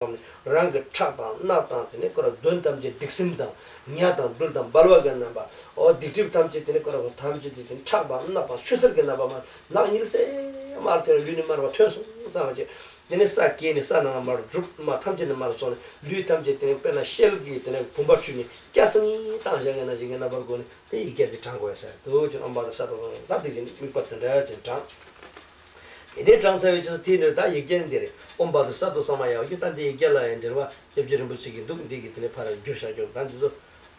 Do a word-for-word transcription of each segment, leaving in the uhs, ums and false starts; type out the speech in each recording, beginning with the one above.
རང་གི་ཁྲག་དང་རྣག་དང་དེ་ནས་ཁོ་ར་གདོན་ཐམས་ཅད་སྡིག་སྲིན་དང་ཉ་དང་སྦྲུལ་དང་སྦལ་བ་གི་རྣམ་པ། འོ་སྡིག་སྒྲིབ་ཐམས་ཅད་དེ་ནས་ཁོ་ར་ཐམས་ཅད་དེ་དེ་ཁྲག་དང་རྣག་དང་ཆུ་སེར་གྱི་རྣམ་པ་མ་ནག་ཉིལ་སེ་མར་ཐོན། ལུས་ནི་མར་བ་ཐོན་སོང་བསམ་པ་བྱས། དེ་ནས་ས་གས་ནས་ས་ནང་མར་བསྒྲུབས། མ་ཐམས་ཅད་ནས་མར་སོང་ནས་ལུས་ཐམས་ཅད་དེ་ནས་དཔེར་ན་ཤེལ་གྱི་དེ་ནས་བུམ་པ་བཅུ་ནས་སྐྱ་སེར་ཉིལ་བཏང་བཞག་གི་ན་ཞིག་གི་རྣམ་པར་བཀོད་ནས། དེ་ཡིག་བརྒྱ་དེ་བགྲང་དགོས་ཟེར་འདུག་ཅེས། ཨོཾ་བཛྲ་སཏྭ་ཧཱུྃ། ད་དེ་གི་དམིགས་པ་དེ་འདྲ་ཅན་བགྲང་། དེ་ནས་བགྲང་ཚར་བའི་རྗེས་སུ་དེའི་ནང་ད་ཡིག་བརྒྱ་འདིར་ཨོཾ་བཛྲ་སཏྭ་སཾ་མ་ཡ་ཝ་གི། ད་འདི་ཡིག་བརྒྱ་ལ་ཡང་འགྲེལ་བ་སྐྱབས་རྗེ་རིན་པོ་ཆེ་གིས་འདུག་འདི་གི་དེ་ནས་ཕར་བསྒྱུར་བཞག་རྒྱུ་ད་འདི་ཚོ་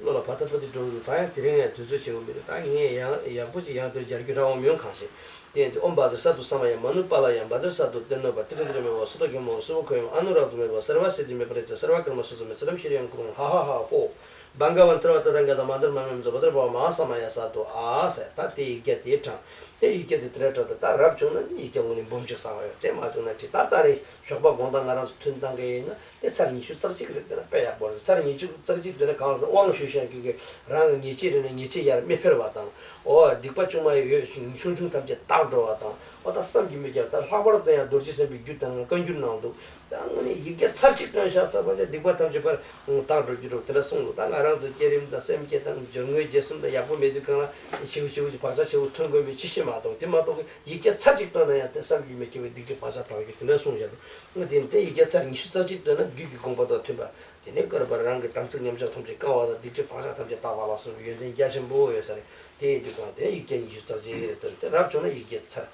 བློ་ལ་བབ་ད་བབ་དེ་འགྲོ་འདུག་ད་ཡང་དེ་རིང་ཡང་དུས་ཚོད་ཆེ་བོ་མི་འདུག་ད་ངས་ཡང་ཡག་པོ་ཅིག་ཡང་དུ་སྦྱར་རྒྱུ་རག་འོང་མི་ཡོང་གང་ཤེས། དེ་ཡང་དུ་ཨོཾ་བཛྲ་སཏྭ་སཾ་མ་ཡ། མ་ནུ་པཱ་ལ་ཡ། བཛྲ་སཏྭ། ཏེ་ནོ་པ། ཏྲི་ཏྲི་ཏྲི་མེ་བ། སུ་ཏོ་གེ་མོ་བ། སུ་བོ་གྷོ་ཡོ། ཨ་ནུ་རཱ་དུ་མེ་བ། སརྦ་སིདྡྷི་མེ། པྲ་ཙ་སརྦ་ཀརྨ་སུ་ཙ་མེ། ཙི་དམ་ཤྲི་ཡང་ཀུ་རུ་ཧ་ཧ་ཧ་ཧོ། བྷ་ག་ཝན་སརྦ་ཏ་ཐཱ་ག་ཏ་མ་ཛར་མ་མེ་མ་ཛ་བཛྲ་པ་བ་མ་ཧཱ་ས་མ་ཡ་ས་ཏོ་ཨ་ཟེར། ད་དེ་ཡིག་བརྒྱ་དེ་བགྲང་། དེ་ཡིག་བརྒྱ་དེ་དེ་འདྲ་བགྲང་། ད་ད་རབ་བྱུང་ན་ནི་ཡིག་བརྒྱ་དངོས་གནས་འབུམ་གཅིག་བསགས་ཡོད། དེ་མ་བྱུང་ན་ཁྲི་ད་རྩ་ནས་ཞོགས་པ་དགོང་དག་ང་རང་ཚོ་ཐུན་བཏང་གི་ཡིན་ན་དེ་ཚར་ཉི་ཤུ་རྩ་གཅིག་རེད། དེ་ན་དཔེ་ཡག་པོ་རེད། ཚར་ཉི་ཤུ་རྩ་གཅིག་དེ་ན་གང་ཟེར་དབང་ཞུས་ཤིང་གི་གི་རང་གི་ཉེས་ཅན་རེ་ན་ཉེས་ཅན་ཡར་མི་འཕེལ་བ་དང་། ཨོ་སྡིག་པ་ཆུང་མ་ཡོད་ཆུང་ཆུང་ཐམས་ཅད་དག་འགྲོ་བ་དང་། ཨོ་ད་བསམ་གྱིས་མི་ཁྱབ། ད་ལྷག་པར་དུ་ཡང་རྡོ་རྗེ་སེམས་དཔའི་རྒྱུད་དང་བཀའ་འགྱུར་ནང་དུ། ད་དངོས་གནས་ཡིག་བརྒྱ་ཚར་གཅིག་བཏོན་བཞག་ཚར་བ་ཅག་སྡིག་པ་ཐམས་ཅད་པར་དག་འགྲོ་རྒྱུ་འགྲོ་དེ་འདྲ་གསུངས་འདུག་ད་ང་རང་ཚོ་བསྐྱེད་རིམ་དང་སེམས་བསྐྱེད་དང་སྦྱོར་དངོས་རྗེས་གསུམ་དང་ཡག་པོ་མེད་དུས་གང་ལ་ཞེ་པོ་ཞེ་པོ་ཅིག་བག་ཆགས་ཆེ་བོ་ཐོན་དགོས་མེད་ཅི་ཤེས་མ་གཏོགས། དེ་མ་གཏོགས་ཡིག་བརྒྱ་ཚར་གཅིག་བཏོན་ན་ཡང་དེ་བསམ་གྱིས་མི་ཁྱབ་པའི་སྡིག་སྒྲིབ་བག་ཆགས་དག་རྒྱུ་དེ་འདྲ་གསུངས་བཞག་འདུག་ང་དེ་དེ་ཡིག་བརྒྱ་ཚར་ཉི་ཤུ་རྩ་གཅིག་བཏོན་ན་རྒྱུད་ཀྱི་དགོངས་པ་དང་མཐུན་པ། དེ་ནས་བསྐལ་པར་རང་གི་དམ་ཚིག་ཉམས་ཆག་ཐམས་ཅད་བསྐང་བ་དང་སྡིག་སྒྲིབ་བག་ཆགས་ཐམས་ཅད་དག་པ་ལ་སོགས་པའི་ཡོན་ཏན་རྒྱ་ཆེན་པོ་ཡོད་ས་རེད། དེ་ཡིན་དུས་གང་དེ་ཡིག་བརྒྱ་ཉི་ཤུ་རྩ་གཅིག་རེ་བཏོན་ཏེ་རབ་བྱུང་ན་ཡིག་བརྒྱ་ཚར།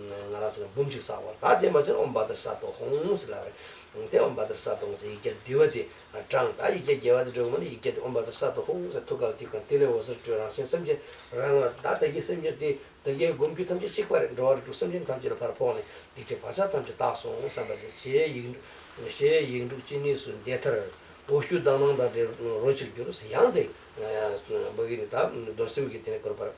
ང་རང་ཚོ་ལ་འབུམ་གཅིག་བསགས་པ། ད་དེ་མ་བྱུང་ན་ཨོཾ་བཛྲ་སཏྭ་ཧཱུྃ་ཟེར་ལ་རེད། དེ་ཨོཾ་བཛྲ་སཏྭ་ཧཱུྃ་ཟེར་ཡིག་བརྒྱ་བསྡུས་པ་དེ་བགྲང་། ད་ཡིག་བརྒྱ་རྒྱས་པ་དེ་འགྲོ་གི་མ་ནི་ཡིག་བརྒྱ་དེ་ཨོཾ་བཛྲ་སཏྭ་ཧཱུྃ་ཟེར་ཐུགས་ཀ་ལ་ཐིམ་གང་དེ་ལས་འོད་ཟེར་སྤྲོས། རང་གཞན་སེམས་ཅན་རང་ལ་ད་ད་གི་སེམས་ཅན་དེ། ད་གའི་སྒོམ་རྒྱུ་ཐམས་ཅད་གཅིག་པ་རེད། འགྲོ་བ་རིགས་དྲུག་སེམས་ཅན་ཐམས་ཅད་ལ་ཕར་ཕོག་ནས་སྡིག་སྒྲིབ་བག་ཆགས་ཐམས་ཅད་དག་སོང་བསམ་པ་ཞེས་ཞེས་ཡིག་ཞེས་ཡིག་འབྲུ་ཅི་ནུས་སུ་འདེབས་མཐར། འོད་སྐྱུག་དག་སྣང་དང་འདྲེས་རོ་གཅིག་གྱུར། ཡང་དེ་བ་གི་ནི་ད་རྡོར་སེམས་ཀྱི་དེ་ནས་བསྐོར་བར་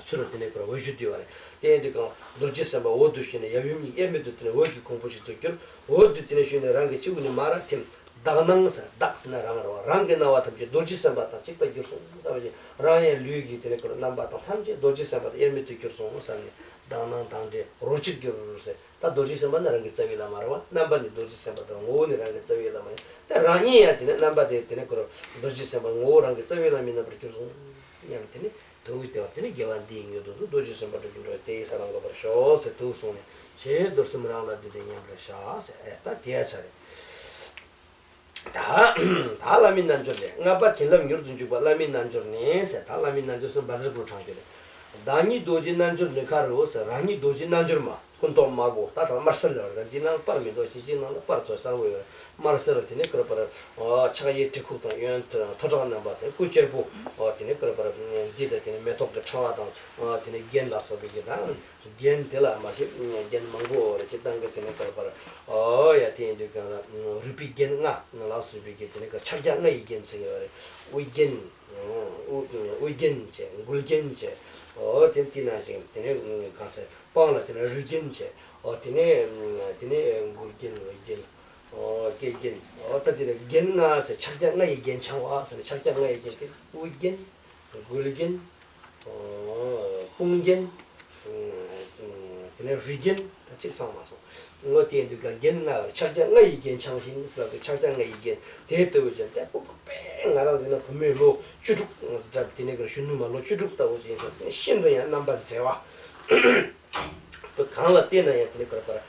ཚུར་དེ་ནས་བསྐོར་འོད་སྐྱུག་བསྡུས་པ་རེད། དེ་ཡིན་དུས་གང་རྡོ་རྗེ་སེམས་དཔའ་འོད་དུ་ཞུ་ནས་ཡབ་ཡུམ་གཉིས་དབྱེར་མེད་དུ་དེ་ནས་འོད་ཀྱི་གོང་བུ་ཞིག་ཏུ་གྱུར། འོད་དུ་དེ་ནས་ཞུ་ནས་རང་གི་སྤྱི་བོ་ནས་མར་ཐིམ། དག་སྣང་ཟེར། དག་ཟེར་ན་རང་རེད་བ། རང་གི་སྣང་བ་ཐམས་ཅད་རྡོ་རྗེ་སེམས་དཔའ་དང་གཅིག་ཏུ་གྱུར་སོང་བསམ་པ་ཅིག་རང་ཡང་ལུས་ཀྱི་དེ་ནས་ཁོ་རང་རྣམ་པ་དང་ཐམས་ཅད་རྡོ་རྗེ་སེམས་དཔའ་དང་དབྱེར་མེད་དུ་གྱུར་སོང་བསམ་ནས་དག་སྣང་དང་འདྲེས་རོ་གཅིག་གྱུར་ཟེར། ད་རྡོ་རྗེ་སེམས་དཔའ་ནི་རང་གི་རྩ་བའི་བླ་མ་རེད་བ། རྣམ་པ་ནི་རྡོ་རྗེ་སེམས་དཔའ་དང་ངོ་བོ་ནི་རང་གི་རྩ་བའི་བླ་མ་ཡིན། ད་རང་ཉིད་ཡང་དེ་ནས་རྣམ་པ་དེ་དེ་ནས་ཁོ་རང་རྡོ་རྗེ་སེམས་དཔའ་ངོ་བོ་རང་གི་རྩ་བའི་བླ་མའི་རྣམ་པར་གྱུར་སོང་སྙམ། དེ་ནི་དུ་བ་དེ་བ་དེ་ནི་དགེ་བ་འདིའི་མྱུར་དུ་འདུ། རྡོ་རྗེ་སེམས་དཔའ་འགྲུབ་ཀྱིན་འགྲོ་བ་དེ་ཡི་ས་ལམ་འགོད་པར་ཤོག་ཟེར་དུ་གསུངས་ནས་ཞེས་རྡོར་སེམས་རང་ལ་བསྡུས་ཏེ་མཉམ་པར་བཞག་ཟེར། ཨེ་ད་དེ་ཡ་ཆ་རེད། ད་ད་བླ་མའི་རྣལ་འབྱོར་ལས། ལྔ་པ་བྱིན་རླབས་མྱུར་དུ་འཇུག་པ་བླ་མའི་རྣལ་འབྱོར་ནི་ཟེར། ད་བླ་མའི་རྣལ་འབྱོར་སེམས་བཛྲ་གུ་རུ་བགྲང་རྒྱུ་རེད། བདག་ཉིད་རྡོ་རྗེ་རྣལ་འབྱོར་ནུས་མཁའ་རུ་ཟེར། རང་ཉིད་རྡོ་རྗེ་རྣལ་འབྱོར་མ་སྐུ་མདོག་དམར་པོ། ད་ད་དམར་སེར་ལ་རེད། འདི་ནང་པར་མི་འདུག་ཤིང་ཤིང་ནང་ལ་པར་ཚོ་གསལ་པོ་ཡོད་རེད། དམར་སེར་ལ་དེ་ནས་བསྐོར་བར་ཕྱག་གཡས་གྲི་ཁུག་དང་གཡོན་ཐོད་ཕྲག་རྣམ་པ་དེ་སྐུ་གཅེར་བུ་དེ་ནས་བསྐོར་བར་འདི་དང་དེ་ནས་མེ་ཏོག་གི་ཕྲེང་བ་དང་དེ་ནས་རྒྱན་ལ་སོགས་པའི་གི་ད། རྒྱན་དེ་ལ་མ་ཤེས་རྒྱན་མང་པོ་རེ་ཅིག་བཏང་གི་དེ་ནས་བསྐོར་བར། ཨོ་ཡ་དེ་ཡིན་དུས་གང་ལ་རིག་པའི་རྒྱན་ལྔ་ལ་སོགས་པའི་གི་དེ་ནས་ཕྱག་རྒྱ་ལྔ་ཡི་རྒྱན་ཟེར་གི་ཡོད་རེད། དབུ་རྒྱན། དབུ་དབུ་རྒྱན་བྱས། མགུལ་རྒྱན་བྱས། ཨོ་དེ་དེ་ནང་བཞིན་དེ་ནས་གང་ཟེར་པང་ལ་དེ་ནས་རུས་རྒྱན་བྱས། ཨོ་དེ་ནས་དེ་ནས་མགུལ་རྒྱན། རུས་རྒྱན། ཨོ་སྐེ་རྒྱན། ཨོ་ད་དེ་ནས་རྒྱན་ལྔ་ཟེར། ཕྱག་རྒྱ་ལྔ་ཡི་རྒྱན་འཆང་བ་ཟེར་ནས་ཕྱག་རྒྱ་ལྔ་ཡི་རྒྱན་དེ་དབུ་རྒྱན། མགུལ་རྒྱན། དཔུང་རྒྱན། དེ་ནས་རུས་རྒྱན། ད་གཅིག་ཚང་མ་སོང་། ངོ་དེ་འདུག་ག་རྒྱན་ལྔ་ཕྱག་རྒྱ་ལྔ་ཡི་རྒྱན་འཆང་ཞིང་ཟེར་བ་དེ་ཕྱག་རྒྱ་ལྔ་ཡི་རྒྱན་དེ་ལྟ་བུ་ཅན་དེ་ཕུ་ཕུ་པས་ང་རང་འདི་ན་བུད་མེད་ལོ་བཅུ་དྲུག་འདྲ་དེ་ནས་གར་གཞོན་ནུ་མ་ལོ་བཅུ་དྲུག་ལྟ་བུ་ཅན་ཟེར་ཤིན་ཏུ་ཡང་རྣམ་པ་མཛེས་པ། བུ་གང་ལ་བལྟས་ན་ཡང་དེ་ནས་གར་པར་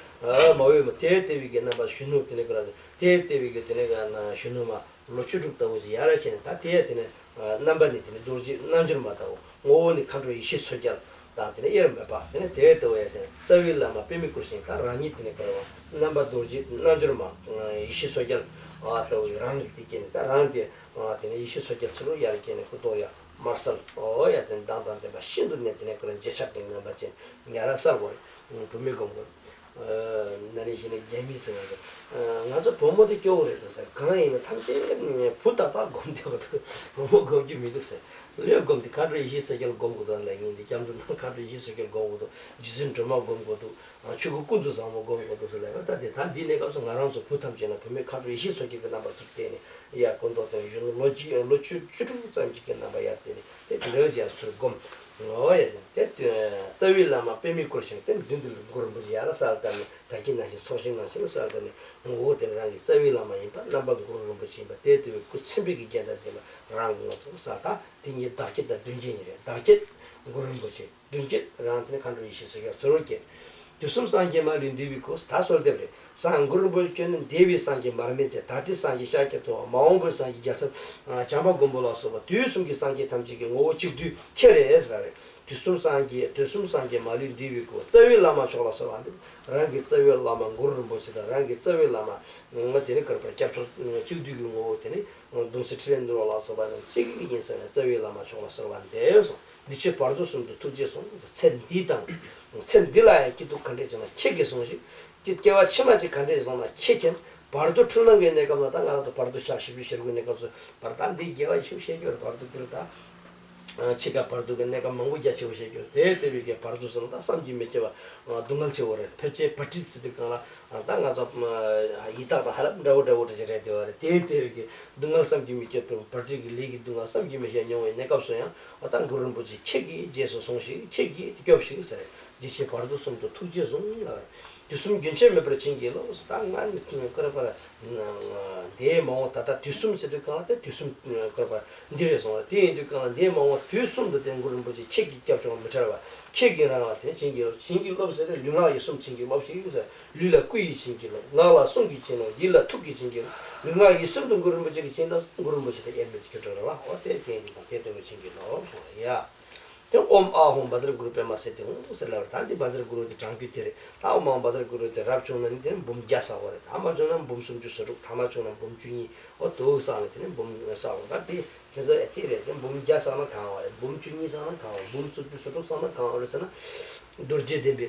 མ་འོས་མ་དེ་ལྟ་བུའི་གི་རྣམ་པ་གཞོན་ནུ་དེ་ནས་གར་དེ་ལྟ་བུའི་གི་དེ་ནས་ག་ན་གཞོན་ནུ་མ། ལོ་བཅུ་དྲུག་ལྟ་བུ་ཞིག་ཡར་བྱས་ནས་ད་དེ་ཡང་དེ་ནས་རྣམ་པ་ནི་དེ་ནས་རྡོ་རྗེ་རྣལ་འབྱོར་མ་ལྟ་བུ། ངོ་བོ་ནི་མཁའ་འགྲོ་ཡེ་ཤེས་མཚོ་རྒྱལ་དང་དེ་ནས་དབྱེར་མེད་པ། དེ་ནས་དེ་ལྟ་བུ་ཡང་ཞེས་རྩ་བའི་བླ་མ་པདྨའི་སྐུར་བཞེངས། ད་རང་ཉིད་དེ་ནས་ག་རེ་བ་རྣམ་པ་རྡོ་རྗེ་རྣལ་འབྱོར་མ་ཡེ་ཤེས་མཚོ་རྒྱལ་ལྟ་བུ་རང་གི་དེ་སྐྱེས་ནས་ད་རང་དེ་དེ་ནས་ཡེ་ཤེས་མཚོ་རྒྱལ་ཚུལ་ལུ་ཡར་སྐྱེས་ནས་སྐུ་མདོག་ཡང་དམར་སེར། ཨོ་ཡ་དེ་མདངས་དང་ལྡན་པ་ཤིན་ཏུ་ནས་དེ་ནས་ཁོ་རང་རྗེས་ཆགས་ཀྱི་རྣམ་པ་ཅན་ཡར་གསལ་བོར་བུད་མེད་སྒོམ་དགོས། ན་ནིང་གཞེས་ནིང་རྒྱ་མི་ཟེར་བ་དང་། ང་ཚོ་བུ་མོ་དེ་སྐྱོ་བོ་རེད་འདུག་ཟེར། གང་ཡིན་ན་ཐམས་ཅད་བུ་ཏག་ཏག་སྒོམ་བསྡད་པ་འདུག་བུ་མོ་སྒོམ་རྒྱུ་མི་འདུག་ཟེར། ལོས་སྒོམ་དེ་མཁའ་འགྲོ་ཡེ་ཤེས་མཚོ་རྒྱལ་སྒོམ་དགོས་འདུག་ལབ་ཡིན་དེ། སྐྱབས་འགྲོ་ན་མཁའ་འགྲོ་ཡེ་ཤེས་མཚོ་རྒྱལ་སྒོམ་དགོས་འདུག་རྗེ་བཙུན་སྒྲོལ་མ་སྒོམ་དགོས་འདུག་ཆོས་སྐུ་ཀུན་ཏུ་བཟང་པོ་སྒོམ་དགོས་འདུག་ཟེར་ལབ་ཡོད། ད་དེ་ད་འདི་གནས་སྐབས་སུ་ང་རང་ཚོ་བུ་ཐམས་ཅད་ལ་བུད་མེད་མཁའ་འགྲོ་ཡེ་ཤེས་མཚོ་རྒྱལ་གྱི་རྣམ་པ་ཚུར་བསྟན་ནས་ཡར་སྐུ་མདོག་དང་གཞོན་ནུ་ལོ་བཅུ་ལོ་བཅུ་བཅུ་དྲུག་ཙམ་ཅིག་གི་རྣམ་པ་ཡར་བསྟན་ནས་དེ་དེ་འདྲ་ཅིག་ཡར་ཚུར་སྒོམ། ཨོ་ཡ། དེ་རྩ་བའི་བླ་མ་པདྨས་བསྐོར་ཞིང་། དེ་མདུན་དུ་གུ་རུ་རིན་པོ་ཆེ་ཡར་ས་ལ་བལྟས་ནས། ད་གིན་ནང་བཞིན་ཚོགས་ཞིང་ནང་བཞིན་ས་ལ་བལྟས་ནས། ངོ་བོ་དེ་རང་གི་རྩ་བའི་བླ་མ་ཡིན་པ། རྣམ་པ་གུ་རུ་རིན་པོ་ཆེ་ཡིན་པ། དེ་ལྟ་བུའི་སྐུ་ཚེ་འཕེལ་གྱི་རྒྱན་དང་ལྡན་པ་རང་གི་ངོ་ཐོག་ས། ད་དེ་ཉིད་བདག་བསྐྱེད་དང་མདུན་བསྐྱེད་གཉིས་རེད། བདག་བསྐྱེད་གུ་རུ་རིན་པོ་ཆེ། མདུན་བསྐྱེད་རང་དེ་ནི་མཁའ་འགྲོ་ཡེ་ཤེས་མཚོ་རྒྱལ་གཙོ་བོར་བསྐྱེད། དུས་གསུམ་སངས་རྒྱས་མ་ལུས་འདུས་པའི་སྐུ། ད་གསོལ་འདེབས་རེད། སངས་གུ་རུ་རིན་པོ་ཆེ་ཁྱོད་ནི་འདས་པའི་སངས་རྒྱས་མར་མེ་མཛད། ད་ལྟའི་སངས་རྒྱས་ཤཱཀྱ་ཐུབ་པ། མ་འོངས་པའི་སངས་རྒྱས་རྒྱལ་ཚབ་བྱམས་པ་མགོན་པོ་ལ་སོགས་པ་དུས་གསུམ་གྱི་སངས་རྒྱས་ཐམས་ཅད་ཀྱི་ངོ་བོ་གཅིག་བསྡུས་ཁྱེད་རེད་ཟེར་བ་རེད། དུས་གསུམ་སངས་རྒྱས། དུས་གསུམ་སངས་རྒྱས་མ་ལུས་འདུས་པའི་སྐུ། རྩ་བའི་བླ་མ་མཆོག་ལ་གསོལ་བ་འདེབས། རང་གི་རྩ་བའི་བླ་མ་གུ་རུ་རིན་པོ་ཆེ་དང་། རང་གི་རྩ་བའི་བླ་མ་ང་དེ་ནི་གུ་རུ་པར་སྐྱབས་མཆོག་གཅིག་བསྡུས་ཀྱི་ངོ་བོ་དེ་ནི་གདུང་སྲས་ཁྲི་ལས་འདུལ་བ་ལ་སོགས་པ་རྣམས་གཅིག་ཡིན་ཟེར་ནས། རྩ་བའི་བླ་མ་མཆོག་ལ་གསོལ་བ་འདེབས་སོ། འདི་ཕྱི་བར་དོ་གསུམ་དུ་ཐུགས་རྗེས་ཟུངས། ཚེ་འདི་དང་། ཚེ་འདི་ལ་ཡང་སྐྱིད་སྡུག་ག་འདྲས་བྱུང་ན་ཁྱེད་ཀྱིས་ཟུངས་ཤིག། སྐྱེ་བ་ཕྱི་མ་ཅིག་ག་འདྲས་བྱུང་ན་ཁྱེད་ཀྱིས། བར་དོ་འཁྲུལ་སྣང་གི་གནས་སྐབས་ན། ད་ང་རང་ཚོ་བར་དོ་ཞག་བཞི་བཅུ་ཞེ་དགུའི་གནས་སྐབས་སུ་བར། ད་འདི་དགེ་བ་ཡེ་ཤུ་བཤད་རྒྱུར་བར་དོ་འདིར་ད་ཕྱི་ཁ་བར་དོ་གི་གནས་སྐབས་མང་པོ་རྒྱ་ཆེ་བོ་བཤད་རྒྱུར། དེ་ལྟ་བུའི་གི་བར་དོ་ཟེར་ན་ད་བསམ་གྱིས་མི་ཁྱབ་པ་སྡུག་བསྔལ་ཆེ་བོ་རེད། ཕལ་ཆེར་བར་དོ་ཟེར་དུས་སྒང་ལ། ད་ང་ཚོ་ཡི་དྭགས་དང་ཧ་ལམ་འདྲ་བོ་འདྲ་བོ་འདྲ་ཞིག་རེད་བསྡད་པ་རེད། དེ་ལྟ་བུའི་གི་སྡུག་བསྔལ་བསམ་གྱིས་མི་ཁྱབ་པ། བར་དོ་གི་ལས་ཀྱི་སྡུག་བསྔལ་བསམ་གྱིས་མི་ཁྱབ་མྱོང་བའི་གནས་སྐབས་སུ་ཡང་། འོ་ད་གུ་རུ་རིན་པོ་ཆེ་ཁྱེད་ཀྱིས་རྗེས་སུ་ཟུངས་ཤིག། ཁྱེད་ཀྱིས་སྐྱོབས་ཤིག་ཟེར། འདི་ཕྱི་བར་དོ་གསུམ་དུ་ཐུགས་རྗེས་ཟུངས་ལ། དུས་གསུམ་རྒྱུན་ཆད་མེད་པར་བྱིན་གྱིས་རློབས། ད་ང་ནི་གུ་རུ་པར་འདས་མ་འོངས་ད་ལྟ་དུས་གསུམ་ཟེར་དུས་སྒང་ལ། དེ་དུས་གསུམ་གུ་རུ་པར་འདི་རེད་སོང་བ། དེ་ཡིན་དུས་སྒང་ལ་འདས་མ་འོངས་དུས་གསུམ་དུ་དེ་གུ་རུ་རིན་པོ་ཆེ་ཁྱེད་ཀྱི་སྐྱབས་མཆོག་མི་བྲལ་བ། ཁྱེད་ཀྱིས་རང་ལ་དེ་བྱིན་གྱིས་རློབས། བྱིན་གྱིས་རློབས་ཟེར་ཏེ། ལུས་ངག་ཡིད་གསུམ་བྱིན་གྱིས་རློབས་ཤིག་ཟེར། ལུས་ལ་སྐུ་ཡི་བྱིན་གྱིས་རློབས། ངག་ལ་གསུང་གི་བྱིན་རློབས། ཡིད་ལ་ཐུགས་ཀྱི་བྱིན་གྱིས་རློབས། ལུས་ངག་ཡིད་གསུམ་དུ་གུ་རུ་རིན་པོ་ཆེ་གི་བྱིན་རློབས། གུ་རུ་རིན་པོ་ཆེ་དང་དབྱེར་མེད་དུ་གྱུར་འགྲོ་རེད་བ། འོ་དེ་དེ་ཡིན་དུས་དེ་ལྟ་བུ་བྱིན་གྱིས་རློབས་སོང་ཡ། དེ་ཨོཾ་ཨཱཿཧཱུྃ་བཛྲ་གུ་རུ་པདྨ་སིདྡྷི་ཧཱུྃ་ཟེར་ལབ་རེད། ད་འདི་བཛྲ་གུ་རུ་དེ་བགྲང་རྒྱུ་དེ་རེད། ད་ཨོཾ་ཨཱཿཧཱུྃ་བཛྲ་གུ་རུ་དེ་རབ་བྱུང་ན་ནི་དེ་ནི་འབུམ་བརྒྱ་བསགས་པ་རེད། ཐ་མ་བྱུང་ན་འབུམ་སུམ་ཅུ་སོ་དྲུག། ཐ་མ་བྱུང་ན་འབུམ་བཅུ་གཉིས། ཨོ་དུ་བསགས་ནས་དེ་ནི་འབུམ་བསགས་པ། ད་དེ་དེ་ཚོ་ཡ་གཅིག་རེད། དེ་འབུམ་བརྒྱ་བསགས་ན་གང་བ་རེད། འབུམ་བཅུ་གཉིས་བསགས་ན་གང་བ། འབུམ་སུམ་ཅུ་སོ་དྲུག་བསགས་ན་གང་བ་རེད་ཟེར་ན། རྡོ་རྗེ་གདན་པའི་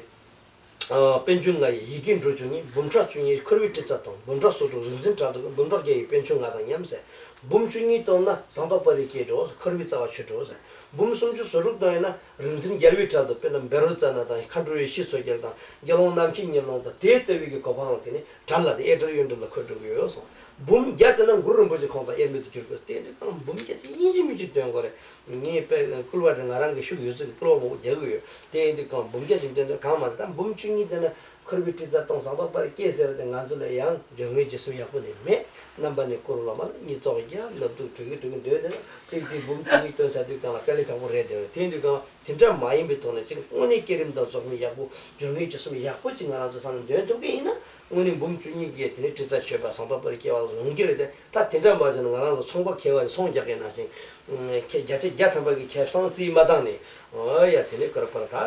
ཨ་པཎ་ཆེན་ལྔ་ཡི་ཡི་གེ་འབྲུ་བཅུ་གཉིས། འབུམ་ཕྲག་བཅུ་གཉིས་འཁོར་བའི་ཏྲི་ཙ་སྟོང་། འབུམ་ཕྲག་སོ་དྲུག་རིག་འཛིན་ཕྲག་དོག་གི། འབུམ་ཕྲག་བརྒྱ་ཡི་པཎ་ཆེན་ལྔ་དང་མཉམ་ཟེར། འབུམ་བཅུ་གཉིས་བཏོན་ན་ཟངས་མདོག་དཔལ་རིའི་སྐད་འགྲོ། འཁོར་བའི་རྩ་བ་ཆོས་འགྲོ་ཟེར། འབུམ་སུམ་ཅུ་སོ་དྲུག་བཏོན་ཡིན་ན་རིག་འཛིན་རྒྱལ་བའི་ཕྲག་དོག། དཔེར་ན་བཻ་རོ་ཙ་ན་དང་། མཁའ་འགྲོ་ཡེ་ཤེས་མཚོ་རྒྱལ་དང་། དགེ་སློང་རྣམ་མཁྱེན་ཉེ་ལོང་དང་། དེ་ལྟ་བུའི་གི་གོ་འཕང་དེ་ནི་བྲལ་ལ་དེ་ཨེ་བྲལ་ཡོན་ཏན་ལ་འཁོད་འགྲོ་གི་ཡོད་སོང་། འབུམ་བརྒྱ་དེ་ན་གུ་རུ་རིན་པོ་ཆེ་ཁོང་དང་དབྱེར་མེད་དུ་གྱུར་དགོས། དེ་འདྲ་དང་འབུམ་བརྒྱ་དེ་ཡིན་གཅིག་མིན་གཅིག་འདོན་དགོས་རེད། ངས་དཔེ་བསྐུལ་བ་དེ་ང་རང་གི་ཤུགས་ཡོད་ཚད་ཀྱི་བསྐུལ་བ་མང་པོ་རྒྱག་གི་ཡོད། དེ་ཡིན་དུས་གང་འབུམ་བརྒྱ་ཅིག་འདོན་དུས་གང་མ་རེད། ད་འབུམ་བཅུ་གཉིས་དེ་ན་འཁོར་བའི་ཏྲི་ཙ་སྟོང་། ཟངས་མདོག་དཔལ་རིའི་སྐད་ཟེར་བ་དེ་ང་ཚོ་ལ་ཡང་སྦྱོར་དངོས་རྗེས་གསུམ་ཡག་པོ་ནི་མེད། རྣམ་པ་ནི་བསྐུར་བ་མ་ལ་གཉིས་ཙོག་རྒྱ་ནབ་དུག་དྲུག་གི་དྲུག་གི་འདོན་དེ་ན་གཅིག་དེ་འབུམ་བཅུ་གཉིས་བཏོན་ཚར་དུས་གང་ལ་དཀའ་ལས་ཁག་པོ་རེད། དེ་རེད། དེ་ཡིན་དུས་གང་དེ་འདྲ་མ་ཡིན་པའི་ཐོག་ནས་ཅིག་དངོས་གནས་བསྐྱེད་རིམ་དང་རྫོགས་རིམ་ཡག་པོ། སྦྱོར་དངོས་རྗེས་གསུམ་ཡག་པོ་ཅིག་ང་རང་ཚོ་ཚང་མས་འདོན་ཐུབ་ཀྱི་ཡིན་ན། དངོས་གནས་འབུམ་བཅུ་གཉིས་ཀྱི་དེ་ནས་ཏྲི་ཙ་ཆོད་པ་ཟངས་མདོག་དཔལ་རིའི་སྐྱེ་བ་ལ་ཡོང་གི་རེད་དེ། ད་དེ་འདྲ་མ་བྱུང་ན་ང་རང་ཚོ་ཚོང་པ་མཁས་པ་ནི་ཚོང་རྒྱག་མཁན་ནང་བཞིན། ཁྱེད་བརྒྱ་ཆ་བརྒྱ་ཐམ་པ་གི་ཁེ་བཟང་རྩིས་མ་བཏང་ནས། ཨོ་ཡ། དེ་ནས་ག་རེ་པར་ད་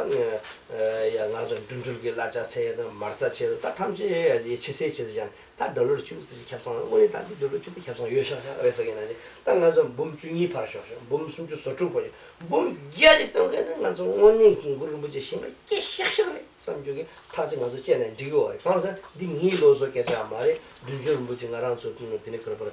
ཡ་ང་ཚོ་འགྲིམ་འགྲུལ་གྱི་གླ་ཆ་ཚད་དང་མ་རྩ་ཆད་དང་། ད་ཐམས་ཅད་ཡ་ཡ་ཆེ་སའི་ཆེད་དུ་བཞག་ནས། ད་ཌོ་ལར་བཅུ་ཙམ་ཁེ་བཟང་། དངོས་གནས་ད་འདི་ཌོ་ལར་བཅུ་དེ་ཁེ་བཟང་ཡོད་ཤག་ཤག་རེད་ཟེར་མཁན་ནང་བཞིན། ད་ང་ཚོ་འབུམ་བཅུ་གཉིས་ཕར་ཞོག་ཤག། འབུམ་སུམ་ཅུ་སོ་དྲུག་ཕར་ཞོག། འབུམ་བརྒྱ་ཅིག་བཏོན་མཁན་ནི་ང་ཚོ་དངོས་གནས་ཀྱི་གུ་རུ་རིན་པོ་ཆེ་ཞིང་ལ་སྐྱེ་ཤག་ཤག་རེད་བསམ་རྒྱུ་གི་ཐག་ཅིག་ང་ཚོ་བཅད་ན་འགྲིག་གི་ཡོད་རེད། གང་ཟེར་འདི་ངའི་ལོ་སོ་སྐད་ཆ་མ་རེད། བདུད་འཇོམས་རིན་པོ་ཆེ་ང་རང་ཚོ་དེ་ནས་ག་རེ་པར།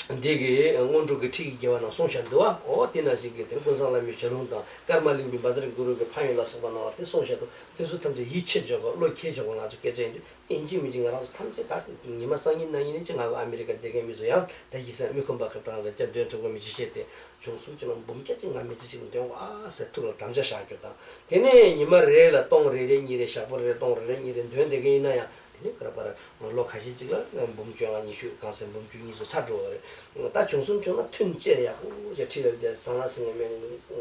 འདི་གི་སྔོན་འགྲོ་གི་ཁྲིད་ཀྱི་དགེ་བ་ནང་གསུངས་བཞག་འདུག་བ། འོ་དེ་ནང་བཞིན་གྱི་དེ་ཀུན་བཟང་བླ་མའི་ཞལ་ལུང་དང་། ཀརྨ་གླིང་པའི་བཛྲ་གུ་རུ་གི་ཕན་ཡོན་ལ་སོགས་པ་ནང་ལ་དེ་གསུངས་བཞག་འདུག། དེ་ཚོ་ཐམས་ཅད་ཡིད་ཆེས་ཆོག་གི། བློ་ཁེལ་ཆོག་གི། ང་ཚོ་སྐད་ཆ་ཡིན་དུས་ཡིན་གཅིག་མིན་གཅིག་ང་རང་ཚོ་ཐམས་ཅད་ད་ཉི་མ་སང་ཉིན་གནངས་ཉིན་ནས་ཅིག་ང་ཚོ་ཨ་མི་རི་ཀ་བསྡད་མཁན་མི་ཚོ་ཡང་ད་ཡིག་ཚང་མི་ཁོམ་པ་ཁ་བཏང་ལ་ཅག་འདོན་ཐུབ་ཀྱི་མི་ཅི་བྱེད་དེ། བྱུང་སོང་ཅི་ན་འབུམ་བརྒྱ་ཅིག་ང་མི་ཚེ་གཅིག་འདོན་བ་ཟེར་ཐུགས་ལ་དམ་བཅའ་བཞག་རྒྱུ་དང་། དེ་ནས་ཉི་མ་རེ་ལ་སྟོང་རེ་རེ་གཉིས་རེ། ཞག་པོ་རེ་སྟོང་རེ་རེ་གཉིས་རེ་འདོན་བསྡད་མཁན་ཡིན་ན་ཡང་། དེ་ནས་ག་རེ་པར་ལོ་ཁ་ཤས་ཅིག་ལ་འབུམ་བཅོ་ལྔ་ཉི་ཤུ། གང་ཟེར་འབུམ་བཅུ་གཉིས་སུ་ཚར་འགྲོ་བ་རེད། ད་བྱུང་སོང་བྱུང་ན་ཐུན་བཅད་ཡག་པོ་ཅིག་ཁྲིད་ལ་བསྡད། ཟང་ལ་ཟིང་ངེ་མེད།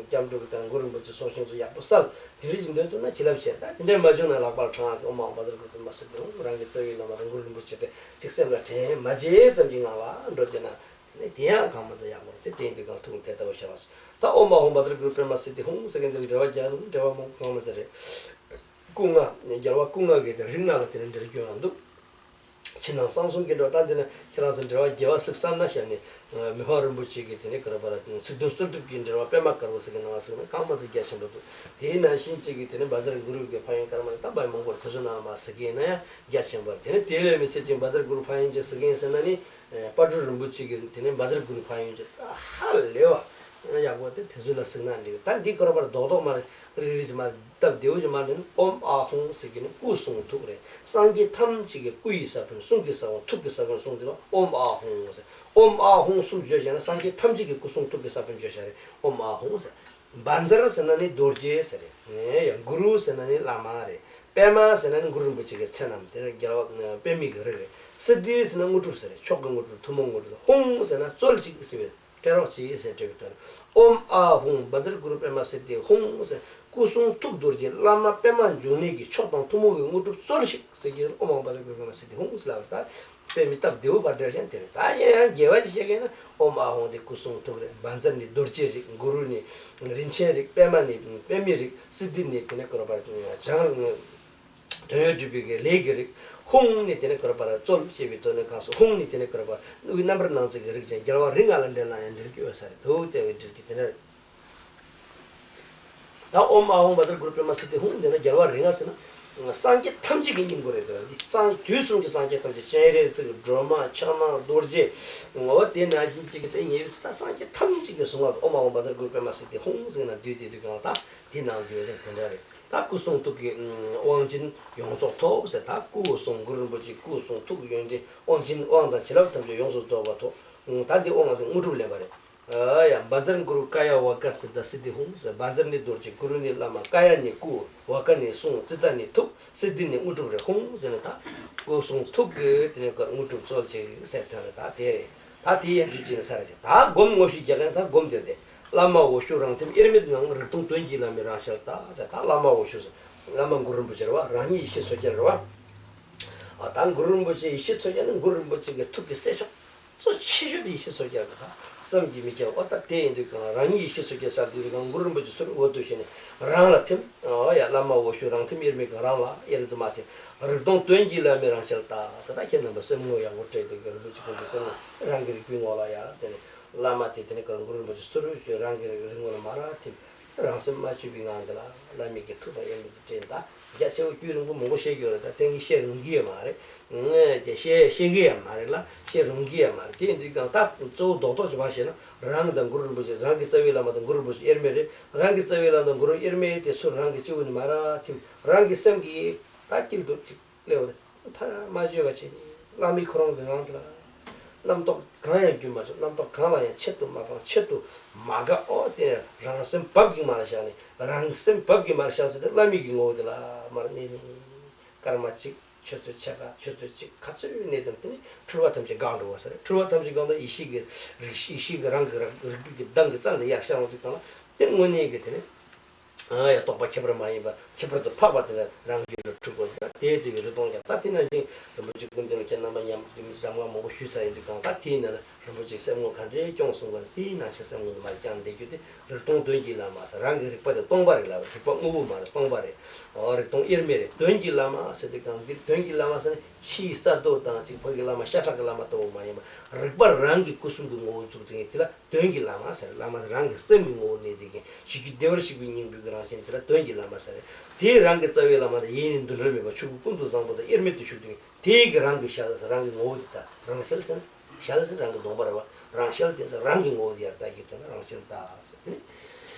སྐྱབས་འགྲོ་གི་དང་གུ་རུ་རིན་པོ་ཆེ་ཚོགས་ཞིང་སོགས་ཡག་པོ་བསགས། དེ་རིགས་ཀྱི་འདོན་ཐུབ་ན་བྱིན་རླབས་ཆེ། ད་དེ་འདྲས་མ་བྱུང་ན་ལྷག་པར་དྲང་ཨོཾ་ཨཱཿཧཱུྃ་བཛྲ་གུ་རུ་པདྨ་སིདྡྷི་ཧཱུྃ། རང་གི་རྩ་བའི་བླ་མ་རང་གུ་རུ་རིན་པོ་ཆེ་དེ་ཚིག་སེམས་ལ་དྲན། མ་བརྗེད་ཙམ་གྱི་ངང་ལ་འགྲོ་བསྡད་ན། དེ་ཡང་གང་མ་ཚད་ཡག་པོ་རེད། དེ་ཡིན་དུས་གང་ཐུགས་དེ་ལྟ་བུ་བྱ་བ། ད་ཨོཾ་ཨཱཿཧཱུྃ་བཛྲ་གུ་རུ་པདྨ་སིདྡྷི་ཧཱུྃ་ཟེར་མཁན་དེ་འགྲེལ་པ་རྒྱག་ན་འགྲེལ་པ་མང་པོ་གང་མ་ཚད་རེད། སྐུ་ལྔ། རྒྱལ་བ་སྐུ་ལྔ་གི་དེ་རིགས་ལྔ་ལ་དེ་ནས་འགྲེལ་རྒྱུ་ཡང་འདུག། ཕྱི་ནང་གསང་གསུམ་གྱི་འགྲེལ་པ། ད་འདི་ནས་ཁྱེད་རང་ཚོ་འགྲེལ་པ་རྒྱས་པ་ཟིག་བསམ་ན་བཤད་ནས། མི་ཕམ་རིན་པོ་ཆེ་གི་དེ་ནས་ག་རེ་པར་ཚིག་བདུན་གསོལ་འདེབས་ཀྱི་འགྲེལ་པ་པདྨ་དཀར་པོ་ཟེར་གི་ནང་ལ་གཟིགས་ན་གང་མ་ཚད་རྒྱ་ཆེན་པོ་འདུག། དེའི་ནང་བཞིན་གཅིག་གི་དེ་ནས་བཛྲ་གུ་རུ་གི་ཕན་ཡོན་སྐར་མ་ནི་ད་བར་མང་པོར་དེ་ཚོ་ནང་ལ་མར་གཟིགས་ཀྱི་ཡིན་ན་ཡང་རྒྱ་ཆེན་པོ། དེ་ནས་དེ་ལས་མི་ཚད་ཅིག་བཛྲ་གུ་རུ་ཕན་ཡོན་ཅིག་གཟིགས་ཀྱི་ཡིན་ཟེར་ན་ནི། དཔལ་སྤྲུལ་རིན་པོ་ཆེ་གི་དེ་ནས་བཛྲ་གུ་རུ་ཕན་ཡོན་ཅིག་ཧ་ལས་པ་ཡག་པོ་དེ་དེ་ཚོ་ལ་གཟིགས་ན་འགྲིག། ད་འདི་ག་རེ་པར་རྡོག་རྡོག་མར་རིལ་རིལ་ཅིག་མར་སྟབས་བདེ་བོ་ཅིག་མར་ལེན། ཨོཾ་ཨཱཿཧཱུྃ་ཟེར་གི་ནི་སྐུ་གསུང་ཐུགས་རེད། སངས་རྒྱས་ཐམས་ཅད་ཀྱི་སྐུ་ཡི་ས་བོན། གསུང་གི་ས་བོན། ཐུགས་ཀྱི་ས་བོན་གསུངས་དུས་ཨོཾ་ཨཱཿཧཱུྃ་ཟེར། ཨོཾ་ཨཱཿཧཱུྃ་གསུམ་བརྗོད་བྱས་ན་སངས་རྒྱས་ཐམས་ཅད་ཀྱི་སྐུ་གསུང་ཐུགས་ཀྱི་ས་བོན་བརྗོད་བྱ་རེད། ཨོཾ་ཨཱཿཧཱུྃ་ཟེར། བཛྲ་ཟེར་ན་ནི་རྡོ་རྗེ་ཟེར་རེད། ཡང་གུ་རུ་ཟེར་ན་ནི་བླ་མ་རེད། པདྨ་ཟེར་ན་ནི་གུ་རུ་རིན་པོ་ཆེ་གི་མཚན་ནམ་དེ་ནི་རྒྱལ་བ་པདྨའི་གི་རིགས་རེད། སིདྡྷི་ཟེར་ན་དངོས་གྲུབ་ཟེར་རེད། མཆོག་གི་དངོས་གྲུབ་ཐུན་མོང་དངོས་གྲུབ། ཧཱུྃ་ཟེར་ན་སྩོལ་ཅིག་ཟེར་བའི་སྤྲད་རོགས་གྱིས་ཟེར་སྤྲད་པའི་དོན། ཨོཾ་ཨཱཿཧཱུྃ་བཛྲ་གུ་རུ་པདྨ་སིདྡྷི་ཧཱུྃ་ཟེར། སྐུ་གསུང་ཐུགས་རྡོ་རྗེ་བླ་མ་པདྨ་འབྱུང་གནས་ཀྱི་མཆོག་དང་ཐུན་མོང་གི་དངོས་གྲུབ་སྩོལ་ཞིག་ཟེར་གྱི། ཨོཾ་ཨཱཿཧཱུྃ་བཛྲ་གུ་རུ་པདྨ་སིདྡྷི་ཧཱུྃ་ཟེར་ལབ་པ་ད། པདྨའི་སྟབས་བདེ་བོ་བར་འགྲེལ་བཤད་དེ་རེད། ད་གཞན་ཡང་རྒྱས་པ་ཞིག་བཤད་མཁན་ན་ཨོཾ་ཨཱཿཧཱུྃ་དེ་སྐུ་གསུང་ཐུགས་རེད། བཛྲ་ནི་རྡོ་རྗེ་རེད། གུ་རུ་ནི་རིན་ཆེན་རེད། པདྨ་ནི་པདྨའི་རིགས། སིདྡྷི་ནི་དེ་ནས་གོ་ར་པ་བྱང་དོན་ཡོད་སྒྲུབ་པའི་གི་ལས་ཀྱི་རིགས། ཧཱུྃ་ནི་དེ་ནས་གོ་ར་པ་སྩོལ་ཞེས་པའི་དོན་ནི་གང་སོ། ཧཱུྃ་ནི་དེ་ནས་གོ་ར་པ་དབུས་རྣམ་པར་སྣང་མཛད་ཀྱི་རིགས་ཅན་རྒྱལ་བ་རིགས་ལྔ་ལ་འབྲེལ་ན་ཡང་འབྲེལ་གྱི་ཡོད་ས་རེད་འདུག་དེ་བས་འབྲེལ་གྱི་དེ་ནས། ད་ཨོཾ་ཨཱཿཧཱུྃ་བཛྲ་གུ་རུ་པདྨ་སིདྡྷི་ཧཱུྃ་འདི་ན་རྒྱལ་བ་རིགས་ལྔ་ཟེར་ན། སངས་རྒྱས་ཐམས་ཅད་ཀྱི་སྙིང་པོ་རེད་དོ། འདི་སངས་དུས་གསུམ་གྱི་སངས་རྒྱས་ཐམས་ཅད་སྤྱན་རས་གཟིགས། སྒྲོལ་མ། ཕྱག་ན་རྡོ་རྗེ། འོ་དེ་ནང་བཞིན་གཅིག་གི་དེ་ཉེ་བའི་ཚེ་ད་སངས་རྒྱས་ཐམས་ཅད་ཀྱི་གཟུངས་སྔགས་ཨོཾ་ཨཱཿཧཱུྃ་བཛྲ་གུ་རུ་པདྨ་སིདྡྷི་ཧཱུྃ་ཟེར་ན་བསྡུས་ཏེ་འདུག་གང་ལ་ད་དེ་ནང་བསྡུས་ཟེར་དེ་འདྲ་རེད། ད་སྐུ་གསུང་ཐུགས་ཀྱི་དབང་ཆེན་ཡོངས་རྫོགས་ཐོབ་ཟེར། ད་སྐུ་གསུང་གུ་རུ་རིན་པོ་ཆེ་སྐུ་གསུང་ཐུགས་ཡོན་ཏན་དབང་ཆེན་དབང་དང་བྱིན་རླབས་ཐམས་ཅད་ཡོངས་སུ་རྫོགས་པ་ཐོབ། ད་འདི་དབང་དང་དངོས་གྲུབ་ལེན་པ་རེད། ཨ་ཡ། བཛྲ་གུ་རུ་ཀཱ་ཡ་ཝཱ་ཀཱ་ཙིཏྟ་སིདྡྷི་ཧཱུྃ་ཟེར། བཛྲ་ནི་རྡོ་རྗེ། གུ་རུ་ནི་བླ་མ། ཀཱ་ཡ་ནི་སྐུ། ཝཱ་ཀ་ནི་གསུང་། ཙིཏྟ་ནི་ཐུགས། སིདྡྷི་ནི་དངོས་གྲུབ་རེད། ཧཱུྃ་ཟེར་ན་ད་སྐུ་གསུང་ཐུགས་ཀྱི་དེ་ནས་དངོས་གྲུབ་སྩོལ་ཅིག་ཟེར་དོན་རེད། ད་དེ་རེད། ད་དེ་ཡན་ཆོད་ཅིག་ནས་ས་རེད། ད་སྒོམ་ངོ་ཤེས་རྒྱག་མཁན་ད་སྒོམ་དེ་རེད། བླ་མ་འོ་ཤོད་རང་ཐིམ་དབྱེར་མེད་ངང་། རིག་སྟོང་དོན་གྱི་ལམ་མི་རང་ཞལ་ལྟ་ཟེར། ད་བླ་མ་འོ་ཤོད་ཟེར། བླ་མ་གུ་རུ་རིན་པོ་ཆེ་རེད་བ། རང་ཉིད་ཡེ་ཤེས་མཚོ་རྒྱལ་རེད་བ། ཨ་ད་གུ་རུ་རིན་པོ་ཆེ་ཡེ་ཤེས་མཚོ་རྒྱལ་ནི་གུ་རུ་རིན་པོ་ཆེ་གི་ཐུགས་ཀྱི་སྲས་མཆོག་གཙོ་ཆེ་ཤོས་དེ་ཡེ་ཤེས་མཚོ་རྒྱལ་གྱི་ད་བསམ་གྱིས་མི་ཁྱབ། ཨོ་ད་དེ་ཡིན་དུས་གང་རང་ཉིད་ཡེ་ཤེས་མཚོ་རྒྱལ་ས་དུས་གང་གུ་རུ་རིན་པོ་ཆེ་ཚུར་འོ་དུ་བྱས་ནས་རང་ལ་ཐིམ། ཨོ་ཡ། བླ་མ་འོ་ཤོད་རང་ཐིམ་དབྱེར་མེད་ཀྱང་རང་ལ་དབྱེར་དུ་མ་ཐིམ། རིག་སྟོང་དོན་གྱི་ལམ་མི་རང་ཞལ་ལྟ་ཟེར། ད་ཁྱེད་རྣམ་པ་སེམས་ངོ་ཡག་པོ་སྤྲད་དུས་གུ་རུ་རིན་པོ་ཆེ་ཁོང་གི་སེམས་ངོ་རང་གི་རིག་པའི་ངོ་ལ་ཡ་དེ་ནས་བླ་མ་དེ་དེ་ནས་གང་གུ་རུ་རིན་པོ་ཆེ་ཚུར་རང་གི་རིག་ངོ་ལ་མ་ར་ཐིམ། རང་སེམས་མ་བཅོས་པའི་ངང་འདི་ལ་བླ་མའི་གི་ཐུགས་དང་དབྱེར་མེད་དུ་སྤྲད། ད་རྒྱ་ཆེ་བོ་རྒྱུད་རིང་པོ་མང་པོ་བཤད་རྒྱུ་རེད། ད་གཏན་གྱི་བཤད་རུང་གི་ཡོད་མ་རེད། ངས་དེ་བཤད་ཤེས་གི་ཡོད་མ་རེད་ལ་བཤད་རུང་གི་ཡོད་མ་རེད། དེ་འདི་གང་ད་གཙོ་བོ་རྡོག་རྡོག་ཅིག་བ་བཤད་ན་རང་དང་གུ་རུ་རིན་པོ་ཆེ། རང་གི་རྩ་བའི་བླ་མ་དང་གུ་རུ་རིན་པོ་ཆེ་དབྱེར་མེད་རེད། རང་གི་རྩ་བའི་བླ་མ་དང་གུ་རུ་དབྱེར་མེད་དེ་ཚུར་རང་གི་སྤྱི་བོ་ནས་མ་ར་ཐིམ། རང་གི་སེམས་ཀྱི་ད་དཀྱིལ་དུ་ཅིག་སླེབས་པ་དེ་ཕར་མ་བརྗོད་པ་བྱས་ནས་བླ་མའི་ཁོ་རང་གི་རང་དེ་ལ་རྣམ་རྟོག་གང་ཡང་རྒྱུན་མ་ཆད། རྣམ་རྟོག་གང་ལ་ཡང་ཆེད་དུ་མ་སྤང་། ཆེད་དུ་མ་དགའ། ཨོ་དེ་རང་སེམས་བབ་ཀྱིས་མར་བཞག་ནས། རང་སེམས་བབ་ཀྱིས་མར་བཞག་ཟེར་ཏེ་བླ་མའི་གི་ངོ་བོ་དེ་ལ་མར་གནས་ནས་སྐར་མ་གཅིག་ཆུ་ཚོད་ཕྱེད་ཀ་ཆུ་ཚོད་གཅིག་ག་ཚོད་གནས་དང་དེ་ནས་འཁྲུལ་བ་ཐམས་ཅད་འགག་འགྲོ་བ་ཟེར། འཁྲུལ་བ་ཐམས་ཅད་འགག་ན་ཡེ་ཤེས་ཀྱི་རིག་ཡེ་ཤེས་ཀྱི་རང་གི་རིག་རིག་པའི་གི་མདངས་ཀྱི་རྩལ་འདི་ཡར་ཤར་འོང་དུས་གང་ལ་དེ་དངོས་གནས་ཀྱི་དེ་ནས། ཨ་ཡ། རྟོག་པ་ཁྱད་པར་མ་ཡིན་པ་ཁྱད་པར་དུ་འཕགས་པ་དེ་ལ་རང་རྒྱུད་ལ་འཁྲུལ་དགོས་ཟེར། དེ་དེ་གི་རིག་སྟོང་ཀྱང་ད་དེ་ནང་བཞིན་རིན་པོ་ཆེ་ཀུན་ལྡན་ལ་ཁྱེད་རྣམ་པ་མཉམ་དུ་གདམས་ངག་མང་པོ་ཞུས་ཚར་ཡིན་དུས་གང་ད་དེའི་ནང་ལ་རིན་པོ་ཆེ་སེམས་ངོ་ག་འདྲའི་སྐྱོང་གསུང་ག་དེའི་ནང་བཞིན་སེམས་ངོ་དུ་མར་བསྐྱངས་བསྡད་རྒྱུ་དེ་རིག་སྟོང་དོན་གྱི་བླ་མ་ཟེར། རང་གི་རིག་པ་དེ་སྟོང་པ་རེད་ལབ། རིག་པ་དངོས་པོ་མ་རེད། སྟོང་པ་རེད། ཨོ་རིག་སྟོང་དབྱེར་མེད་རེད། དོན་གྱི་བླ་མ་ཟེར་དུས་གང་འདིར་དོན་གྱི་བླ་མ་ཟེར་ན་ཕྱིའི་གསར་གཏོད་དང་གཅིག་ཕ་གི་བླ་མ་ཤ་ཁྲག་གི་བླ་མ་ལྟ་བུ་མ་ཡིན་པ་རིག་པ་རང་གི་སྐུ་གསུང་གི་ངོ་བོ་བཙུགས་དེ་ངས་དེ་ལ། དོན་གྱི་བླ་མ་ཟེར། བླ་མ་དེ་རང་གི་སེམས་ཀྱི་ངོ་བོ་གནས་དེ་གིན་ཞིག་རྒྱུ་བདེ་བར་གཤེགས་པའི་སྙིང་པོའི་གི་རང་བཞིན་དེ་ལ་དོན་གྱི་བླ་མ་ཟེར། དེའི་རང་གི་རྩ་བའི་བླ་མ་དེ་ཡེ་ནས་འདུ་འབྲལ་མེད་པ་ཆོས་སྐུ་ཀུན་ཏུ་བཟང་པོ་དང་དབྱེར་མེད་དུ་བཞུགས་དེ་གིན་དེའི་གི་རང་གི་ཞལ་ཟེར། རང་གི་ངོ་བོ་དེ་ད་རང་ཞལ་ཟེར། ཞལ་ཟེར་རང་གི་གདོང་པ་རེད་བ། རང་ཞལ་དེ་ཟེར་རང་གི་ངོ་བོ་དེ་ཡར་ལྟ་རྒྱུ་དོན་ན་རང་ཞལ་ལྟ་ཟེར་དེ་ནི།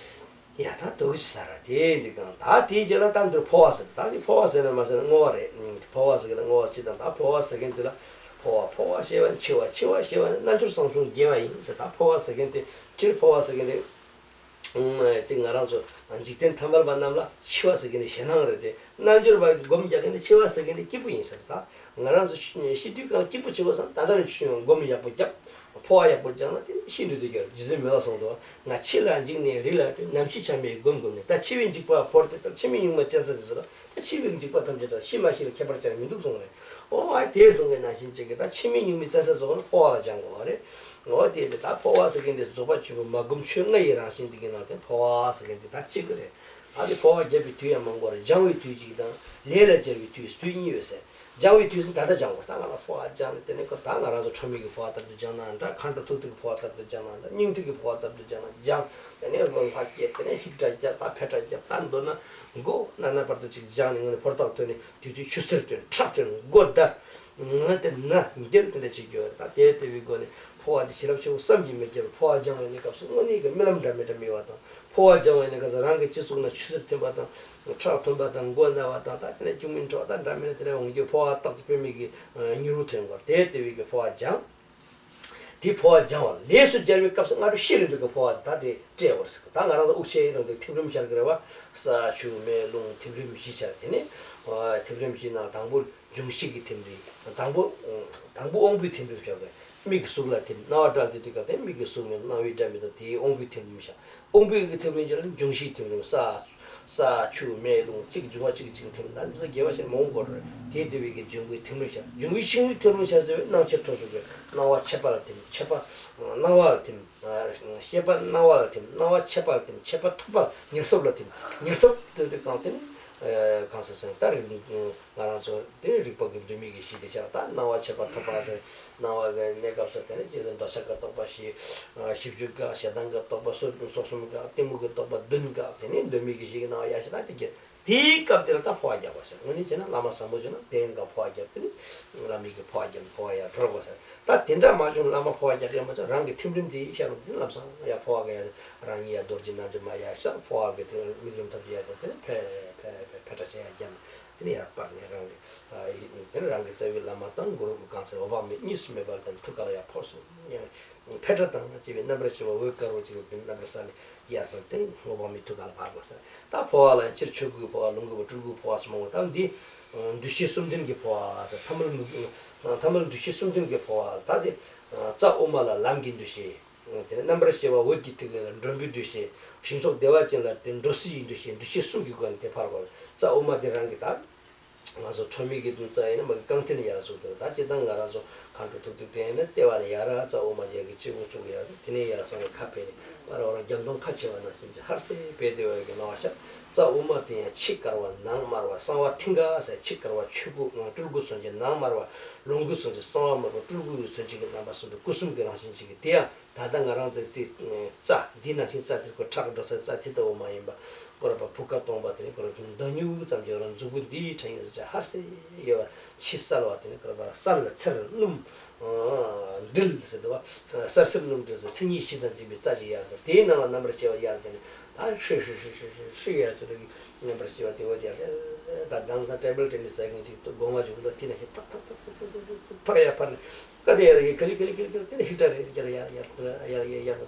ཡ་ད་དུ་གི་ས་ར་དེ་འདི་གང་ད་དེའི་རྗེས་ལ་ད་འདིར་འཕོ་བ་ཟེར། ད་འདི་འཕོ་བ་ཟེར་ན་མ་ཟེར་ན་བསྔོ་བ་རེད། འཕོ་བ་ཟེར་གི་ན་བསྔོ་བ་སྤྱི་དང་ད་འཕོ་བ་ཟེར་གི་འདི་ལ་འཕོ་བ་འཕོ་བ་ཞེས་པ་ནི་འཆི་བ། འཆི་བ་ཞེས་པ་ནི་རྣལ་འབྱོར་བསམ་བྱུང་རྒྱས་པ་ཡིན་ཟེར། ད་འཕོ་བ་ཟེར་གི་འདི་སྤྱིར་འཕོ་བ་ཟེར་གི་འདི་ཅིག་ང་རང་ཚོ་འཇིག་རྟེན་ཐ་མལ་པ་རྣམས་ལ་འཆི་བ་ཟེར་གི་འདི་ཞེད་སྣང་རེད་དེ། རྣལ་འབྱོར་པ་སྒོམ་རྒྱག་གི་འདི་འཆི་བ་ཟེར་གི་འདི་སྐྱིད་པོ་ཡིན་ཟེར། ད་ང་རང་ཚོ་ཤི་དུས་གང་སྐྱིད་པོ་བྱེད་དགོས་བསམ། ད་ལྟ་ནས་སྒོམ་ཡག་པོ་རྒྱབ། འཕོ་བ་ཡག་པོ་སྦྱངས་ན་དེ་ནི་ཤི་འདོད་དུ་གྱུར། རྗེ་བཙུན་མི་ལ་གསུངས་འདུག་ང་འཆི་ལ་འཇིགས་ནས་རི་ལ་བྲོས། ནམ་འཆི་ཆ་མེད་སྒོམ་སྒོམ་ནས། ད་འཆི་བའི་འཇིགས་པ་བོར་ཏེ། ད་འཆི་མེད་གཉུག་མ་ཅན་ས་དེ་ཟེར། ད་འཆི་བའི་འཇིགས་པ་ཐམས་ཅད་དང་ཤི་མ་ཤི་ལ་ཁྱད་པར་ཅང་མི་འདུག་གསུངས་རེད། ཨོ་ཨ་དེ་གསུངས་པའི་ནང་བཞིན་ཅིག་གི་ད་འཆི་མེད་གཉུག་མའི་བཙན་ས་ཟེར་བ་ནི་འཕོ་བ་ལ་སྦྱང་དགོས་པ་རེད། ཨོ་དེ་དེ་ད་འཕོ་བ་ཟེར་མཁན་དེ་རྫོགས་པ་ཆེན་པོ་མ་བསྒོམས་ཆོས་ལྔ་ཡི་རང་བཞིན་དེ་གི་ནང་དེ་འཕོ་བ་ཟེར་མཁན་དེ་ད་གཅིག་གི་རེད། ཨ་དེ་འཕོ་བ་རྒྱབ་པའི་དུས་ཡང་མང་པོ་རེད། སྦྱང་བའི་དུས་གཅིག་དང་ལས་ལ་སྦྱར་བའི་དུས་དུས་གཉིས་ཡོད་ཟེར། སྦྱང་བའི་དུས་སུ་ད་ལྟ་སྦྱང་དགོས། ད་ང་ལ་འཕོ་བ་སྦྱང་ནས་དེ་ནས་ཁོ་ད་ང་རང་ཚོ་ཁྲོ་མོའི་གི་འཕོ་བ་ལྟར་དུ་སྦྱང་ན་འདྲ། མཁའ་འགྲོ་ཐུབ་ཐུབ་ཀྱི་འཕོ་བ་ལྟར་དུ་སྦྱང་ན་འདྲ། སྙིང་ཐིག་གི་འཕོ་བ་ལྟར་དུ་སྦྱང་ན་སྦྱང་། དེ་ནས་ལྷ་བསྐྱེད་དེ་ནས་ཧིག་སྒྲ་བརྒྱབ། ད་ཕེ་སྒྲ་བརྒྱབ། ད་མདོར་ན་མགོ་ན་ན་བར་དུ་ཅིག་སྦྱང་ནས་ངོ་ནས་ཕོ་བྲང་ཐོན་ནས་དུས་དུས་ཆུ་སེར་ཐོན། ཁྲག་ཐོན། མགོ་ཟླ། ངོ་དེ་ན་འགྱེལ་དེ་འདྲ་བྱེད་རྒྱུ་ཡོད་རེད། ད་དེ་དེ་བའི་སྒོ་ནས་འཕོ་བ་དེ་བྱིན་རླབས་ཆེན་པོ་བསམ་གྱིས་མི་ཁྱབ། འཕོ་བ་སྦྱང་བའི་གནས་སྐབས་སུ་དངོས་གནས་ཀྱི་རྨི་ལམ་འདྲ་མི་འདྲ་རྨི་བ་དང་། འཕོ་བ་སྦྱང་བའི་གནས་སྐབས་སུ་རང་གི་སྤྱི་གཙུག་ན་ཆུ་སེར་ཐོན་པ་དང་། ཁྲག་ཐོན་པ་དང་། མགོ་ན་བ་དང་། ད་དེ་ནས་སྐྱུག་མིན་འཕྲོ་བ་དང་འདྲ་མི་འདྲ་དེ་འདྲ་འོང་རྒྱུ། འཕོ་བ་རྟག་ཏུ་དཔེ་མེད་ཀྱི་མྱུར་བ་ཐོན་དགོས། དེ་དེ་བའི་གི་འཕོ་བ་སྦྱང་། དེ་འཕོ་བ་སྦྱང་བ་ལས་སུ་སྦྱར་བའི་སྐབས་སུ་སྔ་དྲོ་ཤི་རན་དུས་ཀྱི་འཕོ་བ་དེ་ད་དེ་སྤྲད་དགོས་རེད་ཟེར། ད་ང་རང་ཚོ་དབུགས་ཆད་རན་དུས་ཐིམ་རིམ་སྦྱར་གི་རེད་བ། ས་ཆུ་མེ་རླུང་ཐིམ་རིམ་བཞི་སྦྱར། དེ་ནས་ཐིམ་རིམ་བཞིའི་ནང་དང་པོ་འབྱུང་བཞི་གི་ཐིམ་རིམ། དང་པོ་དང་པོ་དབང་པོའི་ཐིམ་རིམ་སྦྱར་དགོས། མིག་གིས་གཟུགས་ལ་ཐིམ། རྣ་བ་སྒྲ་ལ་ཐིམ་དུས་སྐབས་དེ་མིག་གིས་གཟུགས་ནས་རྣ་བའི་སྒྲ་མི་རྟོགས། དེའི་དབང་པོའི་ཐིམ་རིམ་བཞག། དབང་པོའི་གི་ཐིམ་རིམ་སྦྱར་ལ་འབྱུང་བཞིའི་ཐིམ་རིམ། ས་ས་ཆུ་མེ་རླུང་གཅིག་འབྱུང་བ་གཅིག་གཅིག་ཐིམ། ད་འདི་ཚོ་དགེ་བ་ཞིག་མང་པོ་དགོས་རེད། དེ་དེ་བས་ཀྱི་འབྱུང་པོའི་ཐིམ་རིམ་བཞག། འབྱུང་པོའི་ཤིང་རིགས་ཐིམ་རིམ་བཞག་ཟེར་བའི་སྣང་མཆེད་ཐོབ་ཚུལ་གྱི་སྣང་བ་མཆེད་པ་ལ་ཐིམ། མཆེད་པ་སྣང་བ་ལ་ཐིམ། ཤེས་པ་སྣང་བ་ལ་ཐིམ། སྣང་བ་མཆེད་པ་ལ་ཐིམ། མཆེད་པ་ཐོབ་པ་ཉེར་ཐོབ་ལ་ཐིམ། ཉེར་ཐོབ་དེ་དེ་གང་ཐིམ། གང་ཟེར་ཟེར་ན་ད་རིག་ང་རང་ཚོ་དེ་རིག་པ་གི་མདོ་མེད་ཀྱི་གཞི་དེ་ཆགས། ད་སྣང་བ་མཆེད་པ་ཐོབ་པ་ཟེར། སྣང་བ་གི་གནས་སྐབས་སུ་དེ་ནས་ཅི་ཟེར་འདོད་ཆགས་ཀྱི་རྟོག་པ་བཞི། ཨ་བཞི་བཅུ་ག་ཞེ་སྡང་གི་རྟོག་པ་སོ་སོ་གསུམ་ག་གཏི་མུག་གི་རྟོག་པ་བདུན་ག་དེ་ནས་མདོ་མེད་ཀྱི་གཞི་གི་སྣང་བ་ཡར་ཞིག་ད་དེ་གི་དེའི་སྐབས་དེ་ལ་ད་འཕོ་བ་རྒྱག་པ་ཟེར། དངོས་གནས་བྱས་ན་བླ་མ་བཟང་པོ་བྱུང་ན་དེའི་སྐབས་འཕོ་བ་རྒྱབ། དེ་ནས་བླ་མའི་གི་འཕོ་བ་རྒྱབ། འཕོ་བ་ཡར་གྲོལ་དགོས་ཟེར། ད་དེ་འདྲ་མ་བྱུང་བླ་མ་འཕོ་བ་རྒྱག་ཡ་མ་བྱུང་རང་གི་ཐིམ་རིམ་དེ་ཤར་རུ་དེ་ལམ་སང་ཡར་འཕོ་བ་གི་ཡར་རང་ཉིད་ཡར་རྡོ་རྗེ་རྣལ་འབྱོར་མ་ཡར་ཤར། འཕོ་བ་གི་དེ་དམིགས་རིམ་ཐོབ་ཀྱི་ཡར་དེ་ནས་འཕེལ་འཕེལ་འཕེལ་འཕེལ་ཡར་རྒྱབ། དེ་ནས་ཡར་སྤར་ནས་རང་གི་ཨ་ཡི་དེ་ནས་རང་གི་རྩ་བའི་བླ་མ་དང་གུ་རུ་གང་ཚེ་འོད་དཔག་མེད་གཉིས་སུ་མེད་པ་དང་ཐུགས་ཀ་ལ་ཡར་འཕོ་སོང་། འཕེལ་འཕེལ་དང་བཅས་པའི་རྣམ་པར་ཤེས་པ་འོད་དཀར་པོ་ཅིག་ལ་བརྟེན་རྣམ་པར་གསལ་ནས་ཡར་དང་བརྟེན་འོད་དཔག་མེད་ཐུགས་ཀ་ལ་འཕར་དགོས་ཟེར། ད་འཕོ་བ་ལ་ཡང་སྤྱིར་ཆོས་སྐུའི་འཕོ་བ་ལོངས་སྐུའི་འཕོ་བ་སྤྲུལ་སྐུའི་འཕོ་བ་སོགས་མང་པོ། ད་འདི་འདུ་ཤེས་གསུམ་ལྡན་གྱི་འཕོ་བ་ཟེར། ཐ་མལ་མི་ཐ་མལ་འདུ་ཤེས་གསུམ་ལྡན་གྱི་འཕོ་བ། ད་དེ་རྩ་དབུ་མ་ལ་ལམ་གྱི་འདུ་ཤེས། དེ་ནས་རྣམ་པར་ཤེས་པ་འོད་ཀྱི་ཐིག་ལེ་ལ་མགྲོན་པོའི་འདུ་ཤེས། ཞིང་མཆོག་བདེ་བ་ཅན་ལ་དེ་འགྲོ་སའི་འདུ་ཤེས། འདུ་ཤེས་གསུམ་གྱི་སྒོ་ནས་དེ་འཕར་དགོས། རྩ་དབུ་མ་དེ་རང་གི་ད། ང་ཚོ་ཁྲོ་མོའི་གི་དུམ་རྩ་ཡིན་ན་མ་གི་རྐང་མཐིལ་ནས་ཡར་ཚུགས་དེ་རེད། ད་སྤྱིར་བཏང་ང་རང་ཚོ་མཁའ་འགྲོ་ཐུགས་ཐུགས་དེ་ཡིན་ན་ལྟེ་བ་ནས་ཡར་རྩ་དབུ་མ་ཡ་གི་སྤྱི་བོ་བཙུགས་ཡར་དེ་ནས་ཡར་སོང་བའི་ཁ་ཕེབས་ནས་པར་འོ་རང་རྒྱབ་མདུན་ཁ་ཕྱེ་བ་ནང་བཞིན་གྱི་ཧར་སེ་ཕེབས་བསྡད་པའི་གི་སྣང་བ་ཤར། རྩ་དབུ་མ་དེ་ཡང་ཕྱི་དཀར་བ་ནང་དམར་བ། གསང་བ་མཐིང་ག་ཟེར། ཕྱི་དཀར་བ་ཆོས་སྐུ་སྤྲུལ་སྐུ་མཚོན་བྱེད། ནང་དམར་བ་ལོངས་སྐུ་མཚོན་བྱེད། གསང་བ་དམར་པོ་སྤྲུལ་སྐུ་གི་མཚོན་བྱེད་ཀྱི་རྣམ་པ་གསུམ་དུ་སྐུ་གསུམ་གྱི་རང་བཞིན་ཅན་གྱི་དེ་ཡང་། ད་ལྟ་ང་རང་ཚོའི་དེ་རྩ་འདི་ནང་བཞིན་རྩ་དེ་ཁོ་ཁྲག་འགྲོ་སའི་རྩ་དེ་ལྟ་བུ་མ་ཡིན་པ། ཁོ་ར་པ་བུ་ག་སྟོང་པ་དེ་ནི་ཁོ་ར་མདའ་སྨྱུག་ཙམ་གྱི་རང་མཛུབ་གུ་འདིའི་ཕྲེང་ཡོད་ས་ཧར་སེ་ཡོད་པ། ཕྱི་གསལ་བ་དེ་ནི་ཁོ་ར་པ་གསལ་ལ་ཚེར་སྣུམ་འདྲིལ་ཟེར་འདུག་བ། གསལ་ཚེར་སྣུམ་འདྲིལ་ཟེར་མཚན་ཉིད་བཞི་དང་ལྡན་པའི་རྩ་ཅིག་ཡར་ཟེར། དེའི་ནང་ལ་རྣམ་པར་ཤེས་པ་ཡར་དེ་ནི་ད་ཧྲི་ཧྲི་ཧྲི་ཧྲི་ཧྲི་ཧྲི་ཡར་ཟེར་གི་རྣམ་པར་ཤེས་པ་དེ་འོ་དེ་ཡར་ད་དེང་སང་ཊེ་བལ་ཊེ་ནི་སི་ཟེར་མཁན་ཅིག་སྒོ་ང་བྱུང་ད་དེ་ནས་ཐག་ཐག་ཐག་ཐག་ཐག་ཐག་ཐག་ཡར་འཕར་ནས། ཀ་དེ་ཡར་གི་ཀ་ལི་ཀ་ལི་ཀ་ལི་ཀ་ལི་དེ་ནས་ཧི་ཀྲ་རེ་ཀྱ་རེ་ཡར་ཡར་ཡར་ཡར་ཡར་ཡར་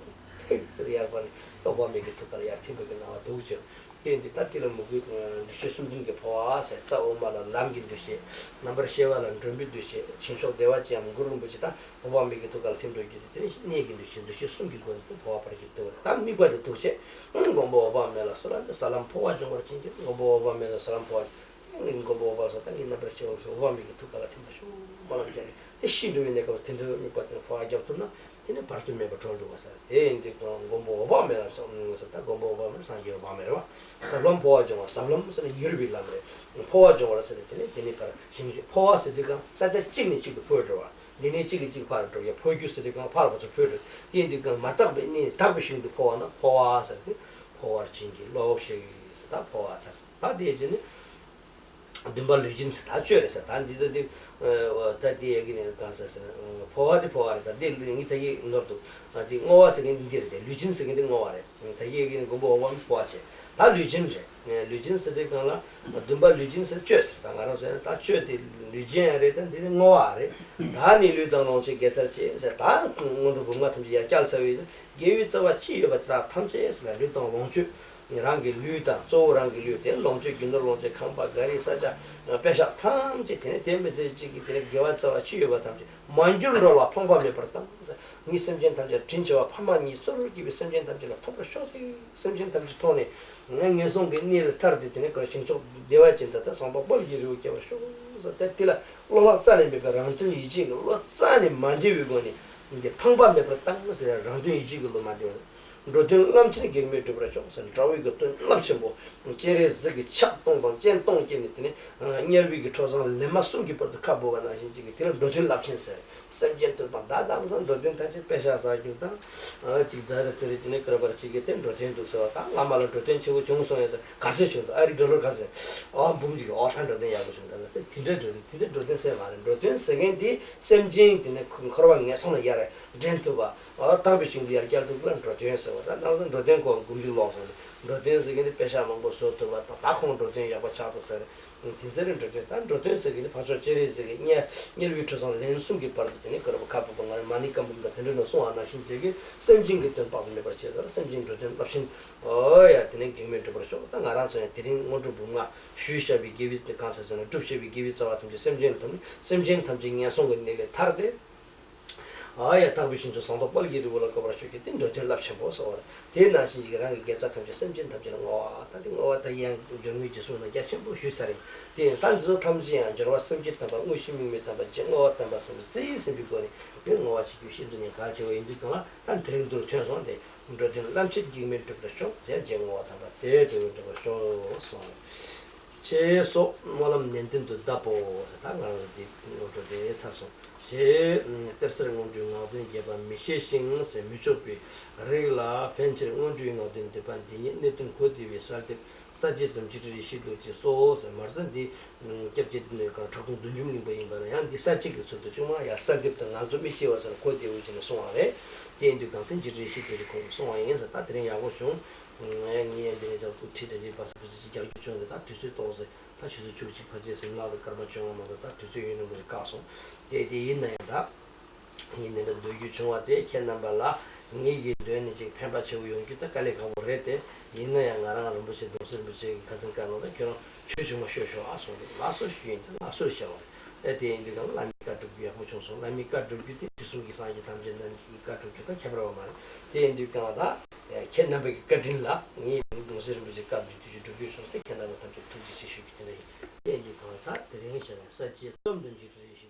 ཧེ་ཟེར་ཡར་པ་ནས་འོད་དཔག་མེད་ཀྱི་ཐུགས་ཀ་ལ་ཡར་ཐིམ་པའི་གི་སྣང་བ་འདུག་ཅིང་། དེ་འདི་ལྟར་དེ་ལ་མོས་གུས་འདུ་ཤེས་གསུམ་ལྡན་གྱི་འཕོ་བ་ཟེར། རྩ་དབུ་མ་ལ་ལམ་གྱི་འདུ་ཤེས། རྣམ་པར་ཤེས་པ་ལ་མགྲོན་པོའི་འདུ་ཤེས། ཞིང་མཆོག་བདེ་བ་ཅན་གྱི་གུ་རུ་རིན་པོ་ཆེ་དང་འོད་དཔག་མེད་ཀྱི་ཐུགས་ཀ་ལ་ཐིམ་འགྲོ་རྒྱུ་དེ་དེ་ནས་གནས་ཀྱི་འདུ་ཤེས། འདུ་ཤེས་གསུམ་གྱི་སྒོ་ནས་འཕོ་བ་འཕར་རྒྱུ་འདུག་ད་དམིགས་པ་དེ་འདུག་ཅེས། མགོན་པོ་འོད་དཔག་མེད་ལ་གསོལ་བ་འདེབས། ས་ལམ་འཕོ་བ་འབྱུང་བར་བྱིན་གྱིས་རློབས། མགོན་པོ་འོད་དཔག་མེད་ལ་ས་ལམ་འཕོ་བ། མགོན་པོ་འོད་དཔག་སོགས་ད་ངའི་རྣམ་པར་ཤེས་པ་འོད་དཔག་མེད་ཀྱི་ཐུགས་ཀ་ལ་ཐིམ་པ་ཤོག་སྨོན་ལམ་རྒྱག་ནས་དེ་ཤི་འགྲོ་བའི་གནས་སྐབས་དེ་འདྲའི་དམིགས་པ་དེ་འཕོ་བ་རྒྱབ་ཐུབ་ན་དེ་ནི་བར་དུ་མེད་པར་གྲོལ་འགྲོ་བ་ཟེར། དེ་ཡིན་དུས་མགོན་པོ་འོད་དཔག་མེད་ལ་སོགས་ཟེར། ད་མགོན་པོ་འོད་དཔག་མེད་སངས་རྒྱས་འོད་དཔག་མེད་རེད་བ། ཟབ་ལམ་འཕོ་བ་འབྱུང་བ། ཟབ་ལམ་ཟེར་ན་མྱུར་བའི་ལམ་རེད། འཕོ་བ་འབྱུང་བ་ཟེར་ན་དེ་ནི་དེ་ནི་ཕར་ཞིང་འཕོ་བ་ཟེར་དུས་གང་ས་ཆ་གཅིག་ནས་གཅིག་ཏུ་འཕོ་འགྲོ་བ། འདི་ནས་གཅིག་གིས་གཅིག་ཕར་འགྲོ་ཡ། འཕོ་རྒྱུ་ཟེར་དུས་གང་ཕར་བ་ཚོ་འཕོ་འགྲོ། དེ་ཡིན་དུས་གང་མ་དག་པའི་གནས་དག་པའི་ཞིང་དུ་འཕོ་བ་ན་འཕོ་བ་ཟེར་ཏེ། འཕོ་བར་བྱིན་གྱིས་རློབས་ཞེས་ཟེར། ད་འཕོ་བ་ཚར་ཟེར། ད་དེ་རྗེས་ནི་བདུན་པ་ལུས་སྦྱིན་ཟེར། ད་གཅོད་རེད་ཟེར། ད་འདི་ད་འདི་ད་འདི་ཡ་གི་ནས་གང་ཟེར་ཟེར་ན་འཕོ་བ་དེ་འཕོ་བ་རེད། ད་འདི་ལུས་ངས་ད་ཡིག་ནོར་འདུག་ད་འདི་བསྔོ་བ་ཟེར་མཁན་འདི་རེད། དེ་ལུས་སྦྱིན་ཟེར་མཁན་འདི་བསྔོ་བ་རེད། ད་ཡིག་ཡ་གི་ནས་མགོན་པོ་འོད་དཔག་མེད་འཕོ་བ་བྱས། ད་ལུས་སྦྱིན་རེད། ལུས་སྦྱིན་ཟེར་དུས་གང་ལ་བདུན་པ་ལུས་སྦྱིན་ཟེར་གཅོད་ཟེར། ད་ང་རང་ཟེར་ན་ད་གཅོད་དེ་ལུས་སྦྱིན་ཡང་རེད། ད་འདི་ནི་བསྔོ་བ་རེད། ད་ནི་ལུས་དང་ལོངས་སྤྱོད་དགེ་རྩར་བྱེད་ཟེར། ད་སྔོན་འགྲོ་སྒོམ་ལྔ་ཐམས་ཅད་ཡར་བསྐྱལ་ཚར་བའི་དགེ་བའི་རྩ་བ་ཅི་ཡོད་པ་དེ་དག་ཐམས་ཅད་ཟེར་ལ་ལུས་དང་ལོངས་སྤྱོད་རང་གི་ལུས་དང་གཙོ་བོ་རང་གི་ལུས་དེ་ལོངས་སྤྱོད་རྒྱུ་ནོར་ལོངས་སྤྱོད་ཁང་པ་ག་རི་ས་ཆ་པེ་ཤག་ཐམས་ཅད་དེ་ནི་དེ་མི་ཚེ་གཅིག་གི་དེ་ནི་དགེ་བ་རྩ་བ་ཅི་ཡོད་པ་ཐམས་ཅད་མ་གྱུར་འགྲོ་ལ་ཕངས་པ་མེད་པར་བཏང་ཟེར། ངས་སེམས་ཅན་ཐམས་ཅད་དྲིན་ཆེ་བ་ཕ་མ་གཉིས་གཙོ་བོར་གྱུར་པའི་སེམས་ཅན་ཐམས་ཅད་ལ་ཐོབ་པར་ཤོག་ཅིག་སེམས་ཅན་ཐམས་ཅད་ཐོག་ནས་ངས་ངན་སོང་གི་གནས་ལས་ཐར་ཏེ་དེ་ནས་ཀར་ཞིང་མཆོག་བདེ་བ་ཅན་དང་ད་བསམ་པ་དཔལ་གྱི་རི་བོ་སྐྱེ་བར་ཤོག་ཟེར། ད་དེ་ལ་བློ་ལྷག་རྩ་ནས་མེད་པའི་རང་དོན་ཡིད་བྱེད་ཀྱི་བློ་རྩ་ནས་མ་འབྲེལ་བའི་སྒོ་ནས་འདི་ཕངས་པ་མེད་པར་བཏང་ཟེར་ཡ། རང་དོན་ཡིད་བྱེད་ཀྱི་བློ་མ་འབྲེལ་བ། འགྲོ་དོན་རླབས་ཆེན་གེགས་མེད་འགྲུབ་པར་ཤོག་ཟེར། དགྲ་བོའི་གི་དོན་རླབས་ཆེན་པོ་སྤྱན་རས་གཟིགས་ཀྱི་ཕྱག་སྟོང་དང་སྤྱན་སྟོང་བསྐྱེད་ནས་དེ་ནས་དམྱལ་བའི་གི་ཁྲོ་ཟངས་ལེབ་མ་གསུམ་གྱི་བར་དུ་ཁ་སྦོ་བ་ནང་བཞིན་ཅིག་གི་དེ་ལ་འགྲོ་དོན་རླབས་ཆེན་ཟེར། སེམས་ཅན་ཐོས་པ་ད་དམ་སང་འགྲོ་དོན་ཐམས་ཅད་པེ་ཤག་ཟ་རྒྱུ་དང་། ཨ་ཅིག་ཛ་ར་ཙི་རི་དེ་ནས་ཀར་བར་ཅིག་གི་དེ་འགྲོ་དོན་འདུག་ཟེར་བ་དང་། བླ་མ་ལ་འགྲོ་དོན་ཆེ་བོ་བྱུང་སོང་ཡ་ཟེར། ག་ཚོད་བྱུང་འདུག་ཨ་རི་ཌོ་ལར་ག་ཚོད། ཨ་འབུམ་གཅིག་ཨོ་ཧྲ་འགྲོ་དོན་ཡག་པོ་བྱུང་འདུག་ཟེར། དེ་འདྲ་འགྲོ་དོན་དེ་འདྲ་འགྲོ་དོན་ཟེར་མ་རེད། འགྲོ་དོན་ཟེར་མཁན་དེ་སེམས་ཅན་དེ་ནས་འཁོར་བ་ངན་སོང་ལ་ཡར་འདྲེན་ཐུབ་པ། ཨ་དག་པའི་ཞིང་དུ་ཡར་བསྐྱལ་ཐུབ་པ་ལ་འགྲོ་དོན་ཟེར་བ་དང་། དམ་སང་འགྲོ་དོན་གོ་འགུམ་འཇུག་ལོག་སོང་ནས་འགྲོ་དོན་ཟེར་མཁན་དེ་པེ་ཤག་མང་པོ་བཟོ་ཐུབ་པ་དང་། ད་ཁོང་འགྲོ་དོན་ཡག་པོ་ཆགས་འདུག་ཟེར། དེ་ཚེ་རིང་འགྲོ་དོན་ད་འགྲོ་དོན་ཟེར་གི་ནི་ཕར་ཕྱོགས་སྤྱན་རས་གཟིགས་ཀྱི་དམྱལ་དམྱལ་བའི་ཁྲོ་ཟངས་ལེབ་གསུམ་གྱི་བར་དུ་དེ་ནས་ཀར་བ་ཁ་སྦོ་བ་ང་རེ་མ་ ནི་བཀའ་འབུམ་དང་དེ་འདྲ་ནང་གསུངས་པ་ནང་བཞིན་བྱས་ཀྱི་སེམས་ཅན་གྱི་དོན་དཔག་ཏུ་མེད་པར་བྱས་ལ་སེམས་ཅན་འགྲོ་དོན་རླབས་ཆེན། ཨོ་ཡ་དེ་ནས་གེགས་མེད་འགྲུབ་པར་ཤོག་ད་ང་རང་ཚོ་ཡང་དེ་རིང་སྔོན་འགྲོ་འབུམ་ལྔ་ཞུས་བཞག་པའི་དགེ་བའི་གང་ཟེར་ཟེར་ན་སྒྲུབ་བྱས་པའི་དགེ་བའི་རྩ་བ་ཐམས་ཅད་སེམས་ཅན་ལ་ཐོབ་ནས་སེམས་ཅན་ཐམས་ཅད་ངན་སོང་གི་གནས་ལས་ཐར་ཏེ། ཨ་ཡ་དག་པའི་ཞིང་དུ་ཟངས་མདོག་དཔལ་གྱི་རི་བོ་ལ་འགོད་པར་ཤོག་ཀྱི་དེ་འགྲོ་དོན་རླབས་ཆེན་པོ་ཟེར་བ་རེད། དེ་ནང་བཞིན་གྱི་རང་གི་དགེ་རྩ་ཐམས་ཅད་སེམས་ཅན་ཐམས་ཅད་ལ་བསྔོ་བ་ད་དེ་བསྔོ་བ་ད་ཡང་སྦྱོར་དངོས་ཀྱི་གསུང་ན་རྒྱ་ཆེན་པོ་ཞུས་ཚར་རེད། དེ་ཡང་ད་འདི་ཚོ་ཐམས་ཅད་ཡང་སྦྱོར་བ་སེམས་བསྐྱེད་དམ་པ་དངོས་གཞི་དམིགས་མེད་དམ་པ་རྗེས་བསྔོ་བ་དམ་པ་གསུམ་གྱི་རྩེ་ཡིས་ཟིན་པའི་སྒོ་ནས་དེ་བསྔོ་བ་བྱེད་རྒྱུ་ཤིན་ཏུ་ནས་གལ་ཆེ་བ་ཡིན་དུས་གང་ལ་ད་དེ་རིང་འདིར་ཐོན་སོང་སྟེ། འགྲོ་དོན་རླབས་ཆེན་གེགས་མེད་འགྲུབ་པར་ཤོག་ཅེས་རྗེས་བསྔོ་བ་དམ་པ་དེ་དེ་བས་འགྲུབ་པར་ཤོག་གསུངས། ཅེས་སོགས་སྨོན་ལམ་ནན་ཏན་དུ་གདབ་པོ་ཟེར་ད་ང་རང་ཚོ་འདི་སྔོན་འགྲོ་དེ་ཚར་སོང་། ཞེས་གཏེར་གསར་སྔོན་འགྲོའི་ངག་འདོན་རྒྱས་པ་མི་ཤེས་ཤིང་ཟེར་མི་ཆོག་པའི་རིགས་ལ་ཕན་ཕྱིར་སྔོན་འགྲོའི་ངག་འདོན་འདོད་པ་འདི་ཉིད་གནད་དོན་གོ་བདེ་བའི་གསལ་འདེབས་གསལ་བྱེད་ཙམ་ཅིག་ཏུ་རེ་ཞིག་ཏུ་ཅེས་སོ་ཟེར་མར་ཙམ་འདི་སྐྱབས་རྗེ་ནས་གང་ཕྲག་དོག་བདུད་འཇོམས་གླིང་པ་ཡིན་པ་ན་ཡང་འདི་གསལ་བྱེད་ཀྱི་ཚུལ་དུ་ཅུང་མ་ཡང་གསལ་འདེབས་དང་ང་ཚོ་མི་ཤེས་པ་ཟེར་གོ་བདེ་བོ་བྱས་ནས་གསུངས་པ་རེད། དེ་ཡིན་དུས་གང་ཐེངས་ཅིག་རེ་ཞིག་ཏུ་རེ་ཁོང་གིས་གསུངས་པ་ཡིན་ཟེར་ད་དེ་རིང་ཡག་པོ་བྱུང་། ངས་ངས་འདི་ནས་ཀྱང་ཁྲིད་དེ་རེད་པ་ཟེར་བུ་ཚོ་ཅིག་རྒྱག་རྒྱུ་བྱུང་ཟེར་ད་དུས་ཚོད་ཏོག་ཟེར་ད་ཆུ་ཚོད་བཅུ་གཅིག་ཕལ་ཆེར་ཟིན་ལག་ཏུ་སྐར་མ་བཅོ་ལྔ་མ་གཏོགས་ད་དུས་ཚོད་ཡུན་རིང་པོ་ཞིག་བཀག་སོང་། དེ་དེ་ཡིན་ན་ཡང་ད་ངས་འདི་འདྲ་འདོད་རྒྱུ་བྱུང་བ་དེ་ཁྱེད་རྣམ་པ་ལ་ངེད་ཀྱི་མདུན་ནས་ཅིག་ཕན་པ་ཆེ་བོ་ཡོང་རྒྱུ་ད་དཀའ་ལས་ཁག་པོ་རེད་དེ། ཡིན་ན་ཡང་ང་རང་རིན་པོ་ཆེ་གདུང་སྲས་རིན་པོ་ཆེ་གི་ཁ་སང་བཀའ་གནང་ད་ཁྱོད་རང་ཆོས་ཆུང་མ་ཤོད་ཤོག་ཨ་གསུངས་ཏེ་ལགས་སོ་ཞུས་ཡིན་ད་ལགས་སོ་བྱ་བ་རེད། ཨེ་དེ་ཡིན་དུས་གང་བླ་མའི་བཀའ་སྒྲུབ་རྒྱུ་ཡག་པོ་བྱུང་སོང་། བླ་མའི་བཀའ་སྒྲུབ་རྒྱུ་དེ་དུས་གསུམ་གྱི་སངས་རྒྱས་ཐམས་ཅད་རྣམས་ཀྱི་བཀའ་སྒྲུབ་རྒྱུ་དང་ཁྱད་པར་བ་མ་རེད། དེ་ཡིན་དུས་གང་ལ་ད་ཁྱེད་རྣམ་པའི་བཀའ་དྲིན་ལ་ངས་གདུང་སྲས་རིན་པོ་ཆེ་བཀའ་འདུས་དུས་ཀྱི་སྒྲུབ་རྒྱུ་བྱུང་སྟེ་ཁྱེད་རྣམ་པ་ཐམས་ཅད་ཐུགས་རྗེ་ཆེ་ཞུ་རྒྱུ་དེ་འདྲ་ཡིན། དེ་ཡིན་དུས་གང་ལ་ད་དེ་རིང་བྱ་བའི་ས་བཅད་རྩོམ་དུ་འཇུག་རྒྱུ་རེད་ཞུ།